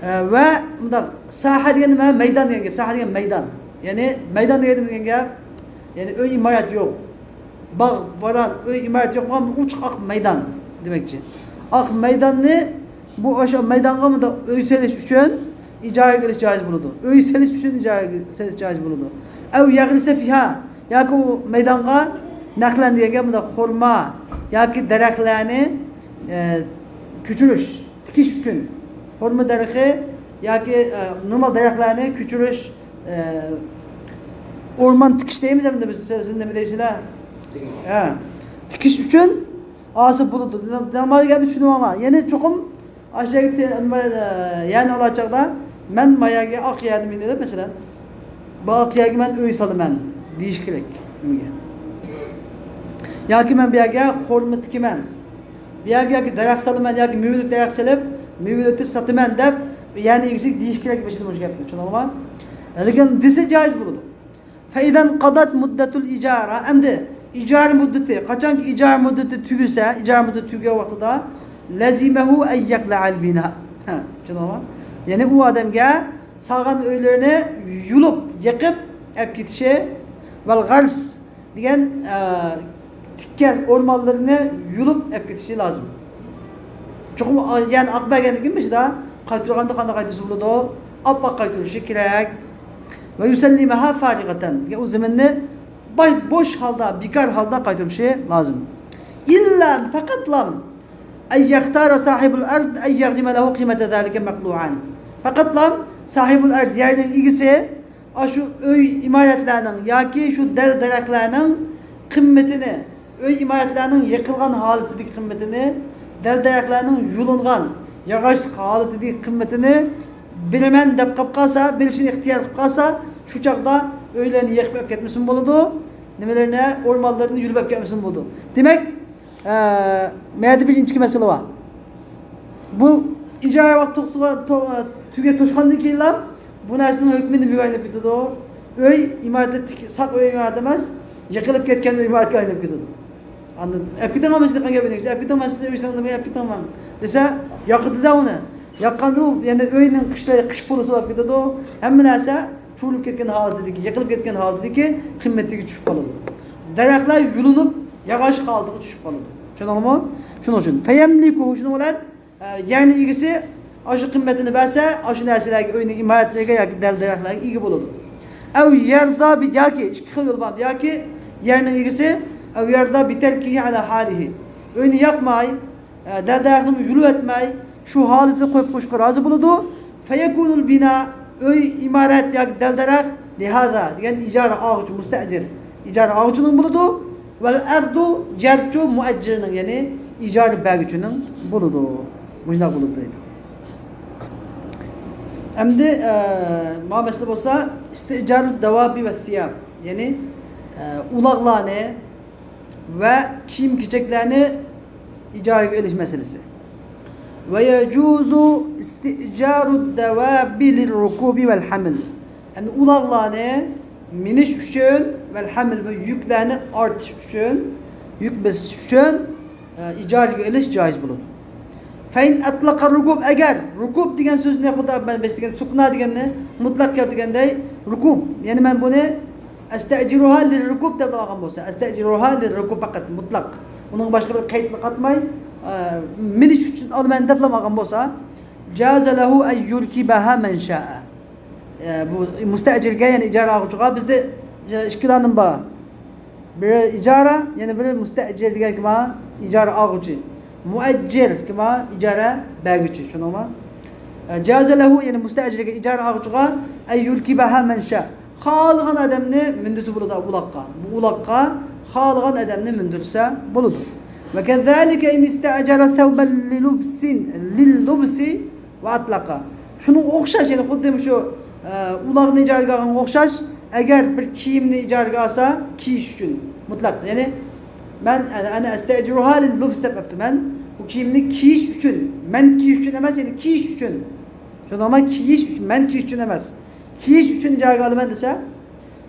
ئە، ۋە مۇنداق، ساھە دېگەن نېمە؟ مەيدان دېگەن گەپ. ساھە دېگەن مەيدان. يەنى مەيدان دېگەن، دېگەن گەپ، يەنى ئۆي ئىمارەت يوق. باغ، باران، ئۆي ئىمارەت يوق بولغان بىر ئوچۇق ئاق مەيدان دېمەكچى. ئاق مەيداننى، بۇ ئاشۇ مەيدانغا مۇنداق ئۆي سېلىش ئۈچۈن ئىجارىگە ئېلىش جائىز بولىدۇ. ئۆي سېلىش ئۈچۈن ئىجارىگە سېلىش جائىز بولىدۇ. أو يغرس فيها، ياكى ئۇ مەيدانغا نەخلەن دېگەن گەپ مۇنداق خورما ياكى دەرەخلەرنى، ئە، كۆچۈرۈش، تىكىش ئۈچۈن. خورما دەرىخى ياكى، ئە، نورمال دەرەخلەرنى كۆچۈرۈش، ئە، ئورمان تىكىش دەيمىز ئەمدى بىز، سىز نېمە دەيسىلەر؟ تىكىش. ھە. تىكىش ئۈچۈن ئالسا بولىدۇ. دېمەك، گەپنى چۈشىنىۋالما. يەنى چوقۇم ئاشۇ يەرگە تې-، نېمە، ئە، يەرنى ئالار چاغدا، مەن ما يەرگە ئاق يەردىن مېنى ئېلىپ، مەسىلەن، بۇ ئاق يەرگە مەن ئۆي سالىمەن دېيىش كېرەك. نېمىگە؟ ياكى مەن بۇ يەرگە خورما تىكىمەن، بۇ يەرگە ياكى دەرەخ سالىمەن، ياكى مېۋىلىك دەرەخ سېلىپ، مېۋىلىتىپ ساتىمەن دەپ، يەرنىڭ ئىگىسىگە دېيىش كېرەك بېشىدا مۇشۇ گەپنى. چۈشەندىڭلارمۇ؟ لېكىن دېسە جائىز بولىدۇ. فإذا انقضت مدة الإجارة، ئەمدى ئىجارە مۇددىتى، قاچانكى ئىجارە مۇددىتى تۈگىسە، ئىجارە مۇددىتى تۈگىگەن ۋاقتىدا، لزمه أن يقلع البناء. ھە، چۈشەندىڭلارمۇ؟ يەنى ئۇ ئادەمگە سالغان ئۆيلىرىنى يۇلۇپ، يېقىپ ئەپ كېتىشى، والغرس دېگەن، ئە، تىككەن ئورمانلىرىنى يۇلۇپ ئەپ كېتىشى لازىم. چوقۇم، ئا، يەنى ئاق بەرگەندىن كېيىن بېشىدا قايتۇرغاندا قانداق قايتۇرسا بولىدۇ؟ ئاپئاق قايتۇرۇشى كېرەك. ويسلمها فارغة، ئۇ زېمىننى باش، بوش ھالدا، بىكار ھالدا قايتۇرۇشى لازىم. إلا، پەقەتلا، أن يختار صاحب الأرض أن يغرم له قيمة ذلك مقلوعا. پەقەتلا ساھىبۇل ئەرز، يەرنىڭ ئىگىسى، ئاشۇ ئۆي ئىمارەتلەرنىڭ ياكى شۇ دەل-دەرەخلەرنىڭ قىممىتىنى، ئۆي ئىمارەتلەرنىڭ يىقىلغان ھالىتىدىكى قىممىتىنى، دەل-دەرەخلەرنىڭ يۇلۇنغان، ياغاچلىق ھالىتىدىكى قىممىتىنى بېرىمەن دەپ قاپ قالسا، بېرىشنى ئىختىيار قىلىپ قالسا، شۇ چاغدا ئۆيلەرنى يېقىپ ئەپ كەتمىسىمۇ بولىدۇ، نېمىلىرىنى، ئورمانلىرىنى يۇلۇپ ئەپ كەتمىسىمۇ بولىدۇ. دېمەك، ئە، مەدە بىر ئىنچىكە مەسىلە بار. بۇ ئىجارە ۋاقتى توختىغان، تو-، تۈگەپ توشقاندىن كېيىنلا بۇ نەرسىنىڭ ھۆكمى نېمىگە ئايلىنىپ كېتىدۇ؟ ئۆي ئىمارىتى تىك-، ساق ئۆي ئىمارىتى ئەمەس، يىقىلىپ كەتكەن ئۆي ئىمارەتكە ئايلىنىپ كېتىدۇ. ئاندىن ئەپ كېتىڭ، مانا شۇنداق گەپ ئىدى، ئەپ كېتىڭ، مانا سىز ئۆي سالدىم، ئەپ كېتىڭ، مانا دېسە، ياقىدۇ-دە ئۇنى. ياققاندا ئۇ يەنە ئۆينىڭ قىشلىرى قىش پولۇسى بولۇپ كېتىدۇ. ھەممە نەرسە چۇۋۇلۇپ كەتكەن ھالىتىدىكى، يىقىلىپ كەتكەن ھالىتىدىكى قىممىتىگە چۈشۈپ قالىدۇ. دەرەخلەر يۇلۇنۇپ، ياغاچ ھالىتىگە چۈشۈپ قالىدۇ. چۈشەندىڭلارمۇ؟ شۇنىڭ ئۈچۈن. فيملكه، شۇنىڭ بىلەن، ئە، يەرنىڭ ئىگىسى ئاشۇ قىممىتىنى بەرسە، ئاشۇ نەرسىلەرگە، ئۆينىڭ ئىمارەتلىرىگە ياكى دەل-دەرەخلەرگە ئىگە بولىدۇ. أو يرضى ب، ياكى ئىككى خىل يول بار. ياكى يەرنىڭ ئىگىسى، أو يرضى بتركه على حاله. ئۆينى ياقماي، ئە، دەل-دەرەخنىمۇ يۇلۇۋەتمەي، شۇ ھالىتىدە قويۇپ قويۇشقا رازى بولىدۇ. فيكون البناء، ئۆي، ئىمارەت ياكى دەل-دەرەخ، لهذا دېگەن ئىجارە ئالغۇچى، مۇستەئجىر، ئىجارە ئالغۇچىنىڭ بولىدۇ. والأرض، يەرچۇ، مۇئەججىرنىڭ، يەنى ئىجارە بەرگۈچىنىڭ بولىدۇ. مۇشۇنداق بولىدۇ دەيدۇ. ئەمدى، ئە، ماۋۇ مەسىلە بولسا، ئىستىئجارۇ دەۋابى ۋە سىياب، يەنى، ئە، ئۇلاغلارنى ۋە كىيىم-كېچەكلەرنى ئىجارىگە ئېلىش مەسىلىسى. ۋە يەجۇزۇ ئىستىئجارۇ دەۋابى لىررۇكۇبى ۋەل ھەمل. يەنى ئۇلاغلارنى مىنىش ئۈچۈن، ۋەل ھەمل، ۋە يۈكلەرنى ئارتىش ئۈچۈن، يۈك بېسىش ئۈچۈن، ئە، ئىجارىگە ئېلىش جائىز بولىدۇ. فەئىن ئەتلەقە رۇكۇب، ئەگەر رۇكۇب دېگەن سۆزنى خۇدا مەن بەش دېگەن سۇكنا دېگەننى مۇتلەق كەلتۈرگەندەي، رۇكۇب، يەنى مەن بۇنى ئەستەجىرۇھا لىررۇكۇب دەپ ئالغان بولسا، ئەستەجىرۇھا لىررۇكۇب پەقەت مۇتلەق. ئۇنىڭغا باشقا بىر قەيتنى قاتماي، ئە، مىنىش ئۈچۈن ئالىمەن دەپلا ئالغان بولسا، جازە لەھۇ ئەن يۇركىبەھا مەن شائە. ئە، بۇ مۇستەجىرگە، يەنى ئىجارە ئالغۇچىغا بىزدە، ئە، ئىككى دانىم بار. بىرى ئىجارە، يەنە بىرى مۇستەجىر دېگەن كىم؟ ئىجارە ئالغۇچى. مۇئەججىر كىم؟ ئىجارە بەرگۈچى. چۈشەندىڭمۇ؟ ئە، جازە لەھۇ، يەنى مۇستەجىرگە، ئىجارە ئالغۇچىغا، ئەن يۇركىبەھا مەن شا. خالىغان ئادەمنى مىندۈرسە بولىدۇ ئۇلاغقا. بۇ ئۇلاغقا خالىغان ئادەمنى مىندۈرسە بولىدۇ. ۋە كەززالىكە ئىن ئىستەئجارە سەۋبەن لىلۇبسىن، لىللۇبسى ۋە ئەتلەقە. شۇنىڭغا ئوخشاش، يەنى خۇددى مۇشۇ، ئە، ئۇلاغنى ئىجارىگە ئالغانغا ئوخشاش، ئەگەر بىر كىيىمنى ئىجارىگە ئالسا، كىيىش ئۈچۈن مۇتلەق. يەنى مەن، ئەنە، ئەنە ئەستەجىرۇھا لىللۇبس دەپ ئەپتۇ. مەن بۇ كىيىمنى كىيىش ئۈچۈن، مەن كىيىش ئۈچۈن ئەمەس، يەنى كىيىش ئۈچۈن. شۇنداقمۇ؟ كىيىش ئۈچۈن، مەن كىيىش ئۈچۈن ئەمەس. كىيىش ئۈچۈن ئىجارىگە ئالىمەن دېسە،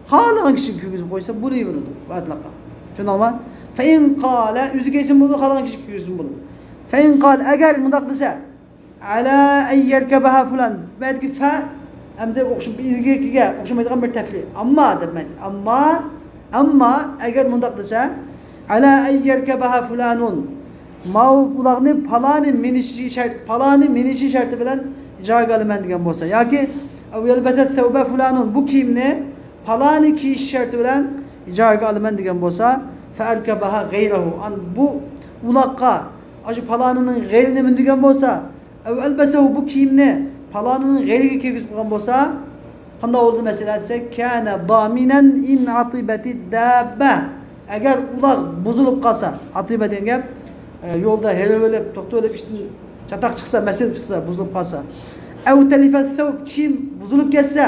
خالىغان كىشىگە كىيگۈزۈپ قويسا بولۇۋېرىدۇ مۇتلەققا. شۇنداقمۇ؟ فەئىن قالە، ئۆزى كىيسىمۇ بولىدۇ، خالىغان كىشىگە كىيگۈزسىمۇ بولىدۇ. فەئىن قالە، ئەگەر مۇنداق دېسە، ئەلا ئەن يەركەبەھا فۇلان. بۇ يەردىكى فە ئەمدى ئوخشىمايدىغان بىر تەفرىق. ئەمما دەپ مەنىسى. ئەمما، ئەمما ئەگەر مۇنداق دېسە، ئەلا ئەن يەركەبەھا فۇلانۇن. ماۋۇ ئۇلاغنى پالانى مىنىشى شەرت، پالانى مىنىشى شەرتى بىلەن ئىجارىگە ئالىمەن دېگەن بولسا، ياكى ئەۋ يەلبەسە سەۋبە فۇلانۇن، بۇ كىيىمنى پالانى كىيىش شەرتى بىلەن ئىجارىگە ئالىمەن دېگەن بولسا، فەئەركەبەھا غەيرەھۇ. ئان-، بۇ ئۇلاغقا، ئاشۇ پالانىنىڭ غەيرىنى مىندۈرگەن بولسا، ئەۋ ئەلبەسەھۇ، بۇ كىيىمنى پالانىنىڭ غەيرىگە كىيگۈزۈپ قويغان بولسا، قانداق بولدى مەسىلە دېسە، كانە دامىنەن ئىن ئاتىبەتى داببە. ئەگەر ئۇلاغ بۇزۇلۇپ قالسا، ئاتىبە دېگەن گەپ، ئە، يولدا ھېرىۋېلىپ، توختىۋېلىپ، ئىشتىن چاتاق چىقسا، مەسىلە چىقسا، بۇزۇلۇپ قالسا. ئەۋ تەلىفە سەۋب، كىيىم بۇزۇلۇپ كەتسە،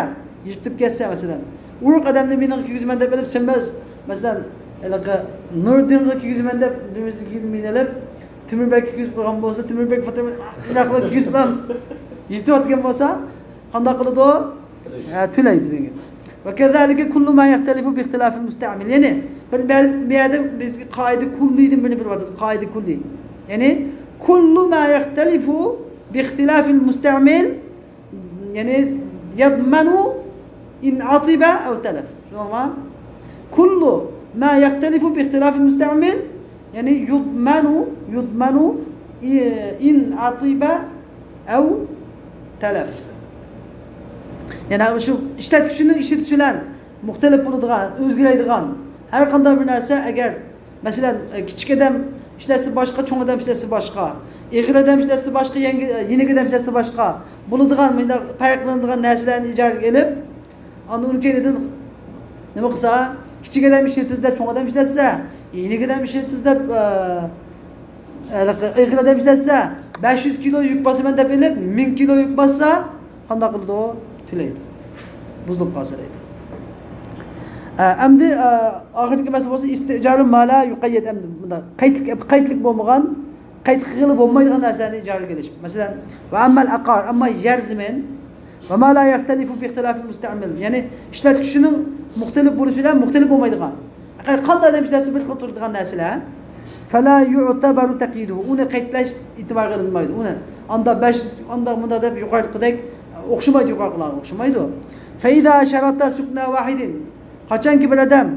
يىرتىپ كەتسە، مەسىلەن، ئۇرۇق ئادەمنى مېنىڭ كىيگۈزىمەن دەپ ئېلىپ، سىنماس، مەسىلەن، ھېلىقى نۇردىنغا كىيگۈزىمەن دەپ، بىرىمىزنىڭ كىيىمىنى ئېلىپ، تۆمۈر بەگكە كىيگۈزۈپ قويغان بولسا، تۆمۈر بەگ پاتىمەن، مۇنداق قىلىپ كىيگۈزۈپ قويغان، يىرتىۋەتكەن بولسا، قانداق قىلىدۇ؟ ھە، تۆلەيدۇ دېگەن. ۋە كەزالىكە كۇللۇ ما يەختەلىفۇ بىختىلافىل مۇستەئمىل. يەنى بىر، بىر، بۇ يەردە بىزگە قائىدە كۇللىدىن بىرنى بېرىۋاتىدۇ. قائىدە كۇللى. يەنى كۇللۇ ما يەختەلىفۇ بىختىلافىل مۇستەئمىل، يەنى يەزمەنۇ ئىن ئاتىبە ئەۋ تەلەف. شۇنداقمۇ؟ كۇللۇ ما يەختەلىفۇ بىختىلافىل مۇستەئمىل، يەنى يۇزمەنۇ، يۇزمەنۇ ئىن ئاتىبە ئەۋ تەلەف. يەنى شۇ ئىشلەتكۈچىنىڭ ئىشلىتىشى بىلەن مۇختەلىپ بولىدىغان، ئۆزگىرەيدىغان ھەر قانداق بىر نەرسە، ئەگەر، مەسىلەن، كىچىك ئادەم ئىشلەتسە باشقا، چوڭ ئادەم ئىشلەتسە باشقا، ئېغىر ئادەم ئىشلەتسە باشقا، يەڭگىل، يېنىك ئادەم ئىشلەتسە باشقا، بولىدىغان مۇنداق پەرقلىنىدىغان نەرسىلەرنى ئىجارىگە ئېلىپ، ئاندىن ئۇنىڭ كەينىدىن نېمە قىلسا، كىچىك ئادەم ئىشلىتىدۇ دەپ چوڭ ئادەم ئىشلەتسە، يېنىك ئادەم ئىشلىتىدۇ دەپ، ئە، ھېلىقى ئېغىر ئادەم ئىشلەتسە، بەش يۈز كىلو يۈك باسىمەن دەپ ئېلىپ، مىڭ كىلو يۈك باسسا، قانداق قىلىدۇ؟ تۆلەيدۇ. بۇزۇلۇپ قالسا دەيدۇ. ئە، ئەمدى، ئە، ئاخىرقى مەسىلە بولسا ئىستىجارۇ ما لا يۇقەييەد، ئەمدى مۇنداق قەيتلىك، قەيتلىك بولمىغان، قەيت قىلغىلى بولمايدىغان نەرسىلەرنى ئىجارىگە ئېلىش. مەسىلەن، ۋە ئەممەل ئەقار، ئەمما يەر زېمىن، ۋە ما لا يەختەلىفۇ بىختىلافىل مۇستەئمىل، يەنى ئىشلەتكۈچىنىڭ مۇختەلىپ بولۇشى بىلەن مۇختەلىپ بولمايدىغان، قانداق ئادەم ئىشلەتسە بىر خىل تۇرىدىغان نەرسىلەر. فلا يعتبر تقييده، ئۇنى قەيتلەش ئېتىبارغا ئېلىنمايدۇ. ئۇنى ئاندا بەش، ئاندا مۇندا دەپ يۇقىرىقىدەك ئوخشىمايدۇ، يۇقىرىقىلارغا ئوخشىمايدۇ. فإذا شرط سكن واحد، قاچانكى بىر ئادەم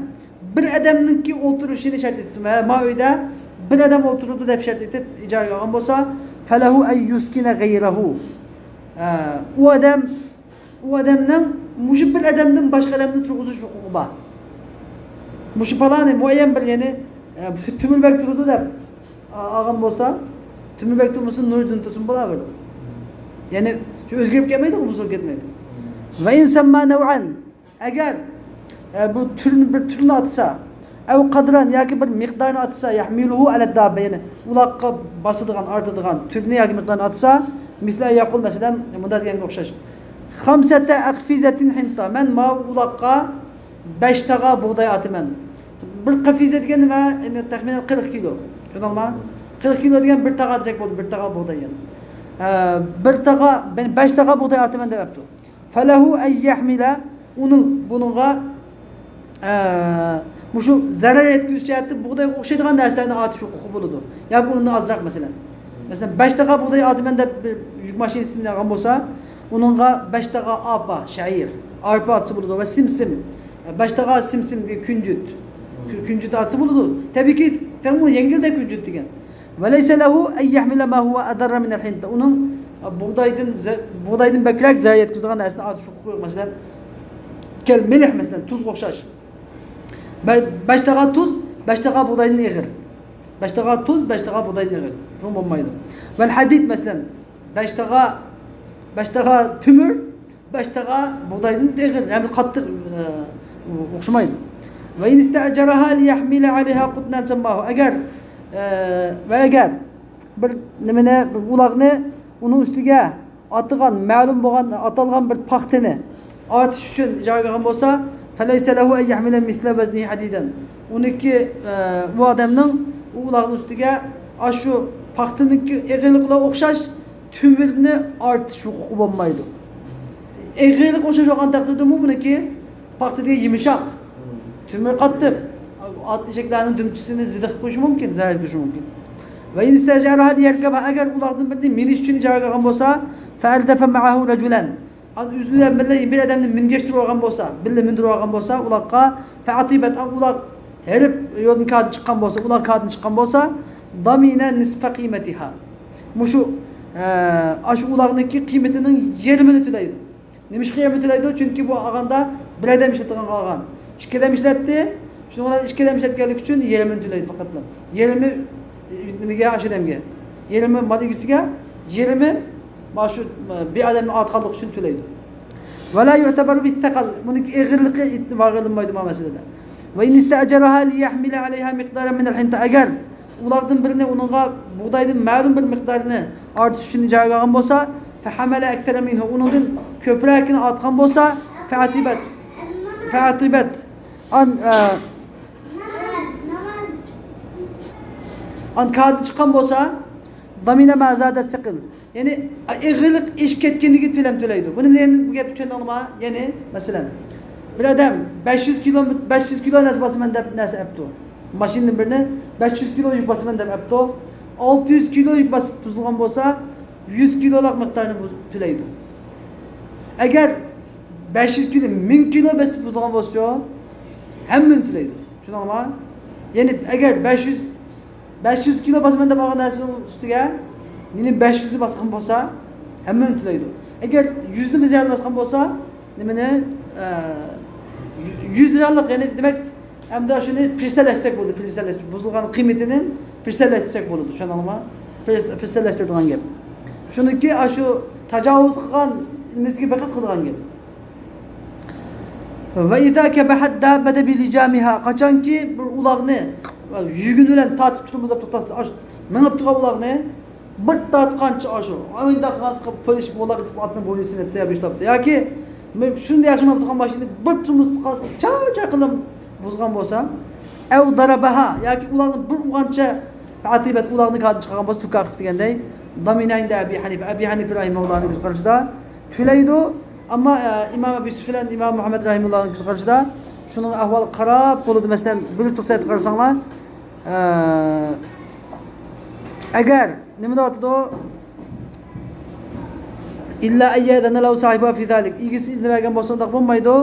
بىر ئادەمنىڭكى ئولتۇرۇشىنى شەرت ئېتىپتۇ، ما، ما ئۆيدە بىر ئادەم ئولتۇرىدۇ دەپ شەرت ئېتىپ ئىجارىگە ئالغان بولسا، فله أن يسكن غيره. ئە، ئۇ ئادەم، ئۇ ئادەمنىڭ مۇشۇ بىر ئادەمدىن باشقا ئادەمنى تۇرغۇزۇش ھوقۇقى بار. مۇشۇ پالانى مۇئەييەن بىر، يەنى، ئە، تۆمۈر بەگ تۇرىدۇ دەپ، ئا، ئالغان بولسا، تۆمۈر بەگ تۇرمىسۇن، نۇرىدىن تۇرسۇن، بولاۋېرىدۇ. يەنى شۇ ئۆزگىرىپ كەتمەيدۇ، بۇزۇلۇپ كەتمەيدۇ. وإن سمى نوعا، ئەگەر، ئە، بۇ تۈرنى، بىر تۈرنى ئاتىسا، ئەۋ قەدرەن، ياكى بىر مىقدارنى ئاتىسا، يەھمىلۇھۇ ئەلەدداببە، يەنى ئۇلاغقا باسىدىغان، ئارتىدىغان تۈرنى ياكى مىقدارنى ئاتىسا، مىسلى ئەن يەقۇل، مەسىلەن، مۇنداق دېگەنگە ئوخشاش. خمسة أقفزة حنطة. مەن ماۋۇ ئۇلاغقا بەش تاغا بۇغداي ئاتىمەن. بىر قەفىزە دېگەن نېمە؟ يەنى تەخمىنەن قىرىق كىلو. چۈشەندىڭلارمۇ؟ قىرىق كىلو دېگەن بىر تاغا دېسەك بولىدۇ، بىر تاغا بۇغداي يەنى. ئە، بىر تاغا، مەن بەش تاغا بۇغداي ئاتىمەن دەپ ئەپتۇ. فله أن يحمل، ئۇنىڭ بۇنىڭغا، ئە، مۇشۇ زەرەر يەتكۈزۈش جەھەتتە بۇغدايغا ئوخشايدىغان نەرسىلەرنى ئارتىش ھوقۇقى بولىدۇ. ياكى ئۇنىڭدىن ئازراق، مەسىلەن. مەسىلەن، بەش تاغا بۇغداي ئاتىمەن دەپ بىر يۈك ماشىنىسىدىن ئالغان بولسا، ئۇنىڭغا بەش تاغا ئارپا، شەئىر، ئارپا ئاتسا بولىدۇ ۋە سىمسىم، بەش تاغا سىمسىم دېگەن كۈنجۈت. كۈ-، كۈنجۈت ئاتسا بولىدۇ. تەبىئىيكى، تېخىمۇ يەڭگىلدە كۈنجۈت دېگەن. وليس له أن يحمل ما هو أضر من الحنطة. ئۇنىڭ بۇغدايدىن زە-، بۇغدايدىن بەكرەك زەرەر يەتكۈزىدىغان نەرسىنى ئارتىش ھوقۇقى يوق. مەسىلەن، كالملح، مەسىلەن، تۇزغا ئوخشاش. بە-، بەش تاغا تۇز، بەش تاغا بۇغدايدىن ئېغىر. بەش تاغا تۇز، بەش تاغا بۇغدايدىن ئېغىر. شۇڭا بولمايدۇ. والحديد، مەسىلەن، بەش تاغا، بەش تاغا تۆمۈر، بەش تاغا بۇغدايدىن ئېغىر، يەنى قاتتىق، ئە، ئوخشىمايدۇ. وإن استأجرها ليحمل عليها قطنا سماه. ئەگەر، ئە، ۋە ئەگەر بىر نېمىنى، بىر ئۇلاغنى ئۇنىڭ ئۈستىگە ئاتىغان، مەلۇم بولغان، ئاتالغان بىر پاختىنى ئارتىش ئۈچۈن ئىجارىگە ئالغان بولسا، فليس له أن يحمل مثل وزنه حديدا. ئۇنىڭكى، ئە، ئۇ ئادەمنىڭ ئۇ ئۇلاغنىڭ ئۈستىگە ئاشۇ پاختىنىڭكى ئېغىرلىقىغا ئوخشاش تۆمۈرنى ئارتىش ھوقۇقى بولمايدۇ. ئېغىرلىقى ئوخشاش بولغان تەقدىردىمۇ بۇنىڭكى پاختا دېگەن يۇمشاق، تۆمۈر قاتتىق. ئات ئېشەكلەرنىڭ دۈمچىسىنى زىدىق قىلىشى مۇمكىن، زەرەر قىلىشى مۇمكن. وإن استأجرها ليركبها، ئەگەر ئۇلاغدىن بىرنى مىنىش ئۈچۈن ئىجارىگە ئالغان بولسا، فأردف معه رجلا، ئۆزى بىلەن بىللە بىر ئادەمنى مىنگەشتۈرۈپ ئالغان بولسا، بىللە مىندۈرۈپ ئالغان بولسا ئۇلاغقا، فأطيبت، ئۇلاغ ھېرىپ يولدىن كادىن چىققان بولسا، ئۇلاغ كادىن چىققان بولسا، ضمن نصف قيمتها. مۇشۇ، ئە، ئاشۇ ئۇلاغنىڭكى قىممىتىنىڭ يېرىمىنى تۆلەيدۇ. نېمىشقا يېرىمىنى تۆلەيدۇ؟ چۈنكى بۇ ئالغاندا بىر ئادەم ئىشلەتىدىغان ئالغان. ئىككى ئادەم ئىشلەتتى. شۇنىڭ بىلەن ئىككى ئادەم ئىشلەتكەنلىكى ئۈچۈن يېرىمىنى تۆلەيدۇ پەقەتلا. يېرىمى، ئى، نېمىگە، ئاشۇ ئادەمگە. يېرىمى مال ئىگىسىگە، يېرىمى مانا شۇ، ئە، بىر ئادەمنى ئارتقانلىقى ئۈچۈن تۆلەيدۇ. ولا يعتبر بالثقل. بۇنىڭكى ئېغىرلىقى ئېتىبارغا ئېلىنمايدۇ ما مەسىلىدە. وإن استأجرها ليحمل عليها مقدارا من الحنطة. ئەگەر ئۇلاغدىن بىرىنى ئۇنىڭغا بۇغدايدىن مەلۇم بىر مىقدارنى ئارتىش ئۈچۈن ئىجارىگە ئالغان بولسا، فحمل أكثر منه، ئۇنىڭدىن كۆپرەكىنى ئارتقان بولسا، فأطيبت، فأطيبت، ئان، ئە، ئان كادىن چىققان بولسا، ضمن ما زاد الثقل، يەنى ئېغىرلىق ئېشىپ كەتكەندىكى تۆلەم تۆلەيدۇ. بۇنى بىلەن بۇ گەپنى چۈشەندىڭلارمۇ؟ يەنى مەسىلەن، بىر ئادەم بەش يۈز كىلو، بەش يۈز كىلو نەرسە باسىمەن دەپ نەرسە ئەپتۇ. ماشىنىدىن بىرنى بەش يۈز كىلو يۈك باسىمەن دەپ ئەپتۇ. ئالتە يۈز كىلو يۈك باسىپ بۇزۇلغان بولسا، يۈز كىلولۇق مىقدارنى بۇز-، تۆلەيدۇ. ئەگەر بەش يۈز كىلو، مىڭ كىلو بېسىپ بۇزۇلغان بولسىچۇ، ھەممىنى تۆلەيدۇ. چۈشەندىڭلارمۇ؟ يەنى ئەگەر بەش يۈز، بەش يۈز كىلو باسىمەن دەپ ئالغان نەرسىنىڭ ئۈستىگە يەنە بەش يۈزنى باسقان بولسا، ھەممىنى تۆلەيدۇ. ئەگەر يۈزنى زىيادە باسقان بولسا، نېمىنى، ئە، يۈز رىياللىق، يەنى دېمەك، ئەمدى شۇنى پىرسەلەشتۈرسەك بولىدۇ، پىرسەلەش-، بۇزۇلغان قىممىتىنى پىرسەلەشتۈرسەك بولىدۇ، چۈشەندىڭلارمۇ؟ پىرس-، پىرسەلەشتۈرىدىغان گەپ. شۇنىڭكى ئاشۇ تاجاۋۇز قىلغان نېمىسىگە بېقىپ قىلىدىغان گەپ. وإذا كبح الدابة بلجامها، قاچانكى بىر ئۇلاغنى يۈگۈن بىلەن تارتىپ تۇرۇمىز دەپ توختاتسا، ئاشۇ مېڭىپ تۇرغان ئۇلاغنى بىر تارتقانچە ئاشۇ، ئايدا قىلغانسىقى پولىش بولاق ئېتىپ ئاتنىڭ بوينىنى سېلىپتۇ يا بېشلاپتۇ. ياكى شۇنداق ياخشى ماڭىپ تۇرغان ماشىنىنى بىر تۇرمۇز تۇتقانسىقى چاۋ-چاۋ قىلىپ بۇزغان بولسا، أو ضربها، ياكى ئۇلاغنى بىر ئۇرغانچە، فأطيبت، ئۇلاغنى كادىن چىقارغان بولسا، تۇكاخ دېگەندەي، ضمن عند أبي حنيفة، ئەبى ھەنىفە رەھىمەھۇللاھنىڭ كۆز قارىشىدا تۆلەيدۇ. ئەمما، ئە، ئىمام ئەبۇ يۈسۈف بىلەن ئىمام مۇھەممەد رەھىمەھۇللاھنىڭ كۆز قارىشىدا شۇنىڭ ئەھۋالىغا قاراپ بولىدۇ. مەسىلەن، بىر تۇرسا قارىساڭلار، ئە، ئەگەر نېمە دەۋاتىدۇ؟ إلا أن يأذن له صاحبها في ذلك. ئىگىسى ئىزنى بەرگەن بولسا ئۇنداق بولمايدۇ.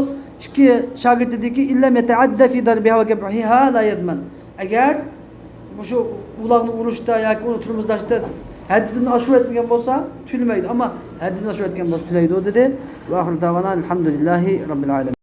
ئىككى شاگىرتىدىكى إن لم يتعد في ضربها وكبحها لا يضمن. ئەگەر مۇشۇ ئۇلاغنى ئۇرۇشتا ياكى ئۇنى تۇرمۇزلاشتا ھەددىدىن ئاشۇرۇۋەتمىگەن بولسا تۆلىمەيدۇ. ئەمما ھەددىدىن ئاشۇرۇۋەتكەن بولسا تۆلەيدۇ دېدى. وآخر دعوانا الحمد لله رب العالمين.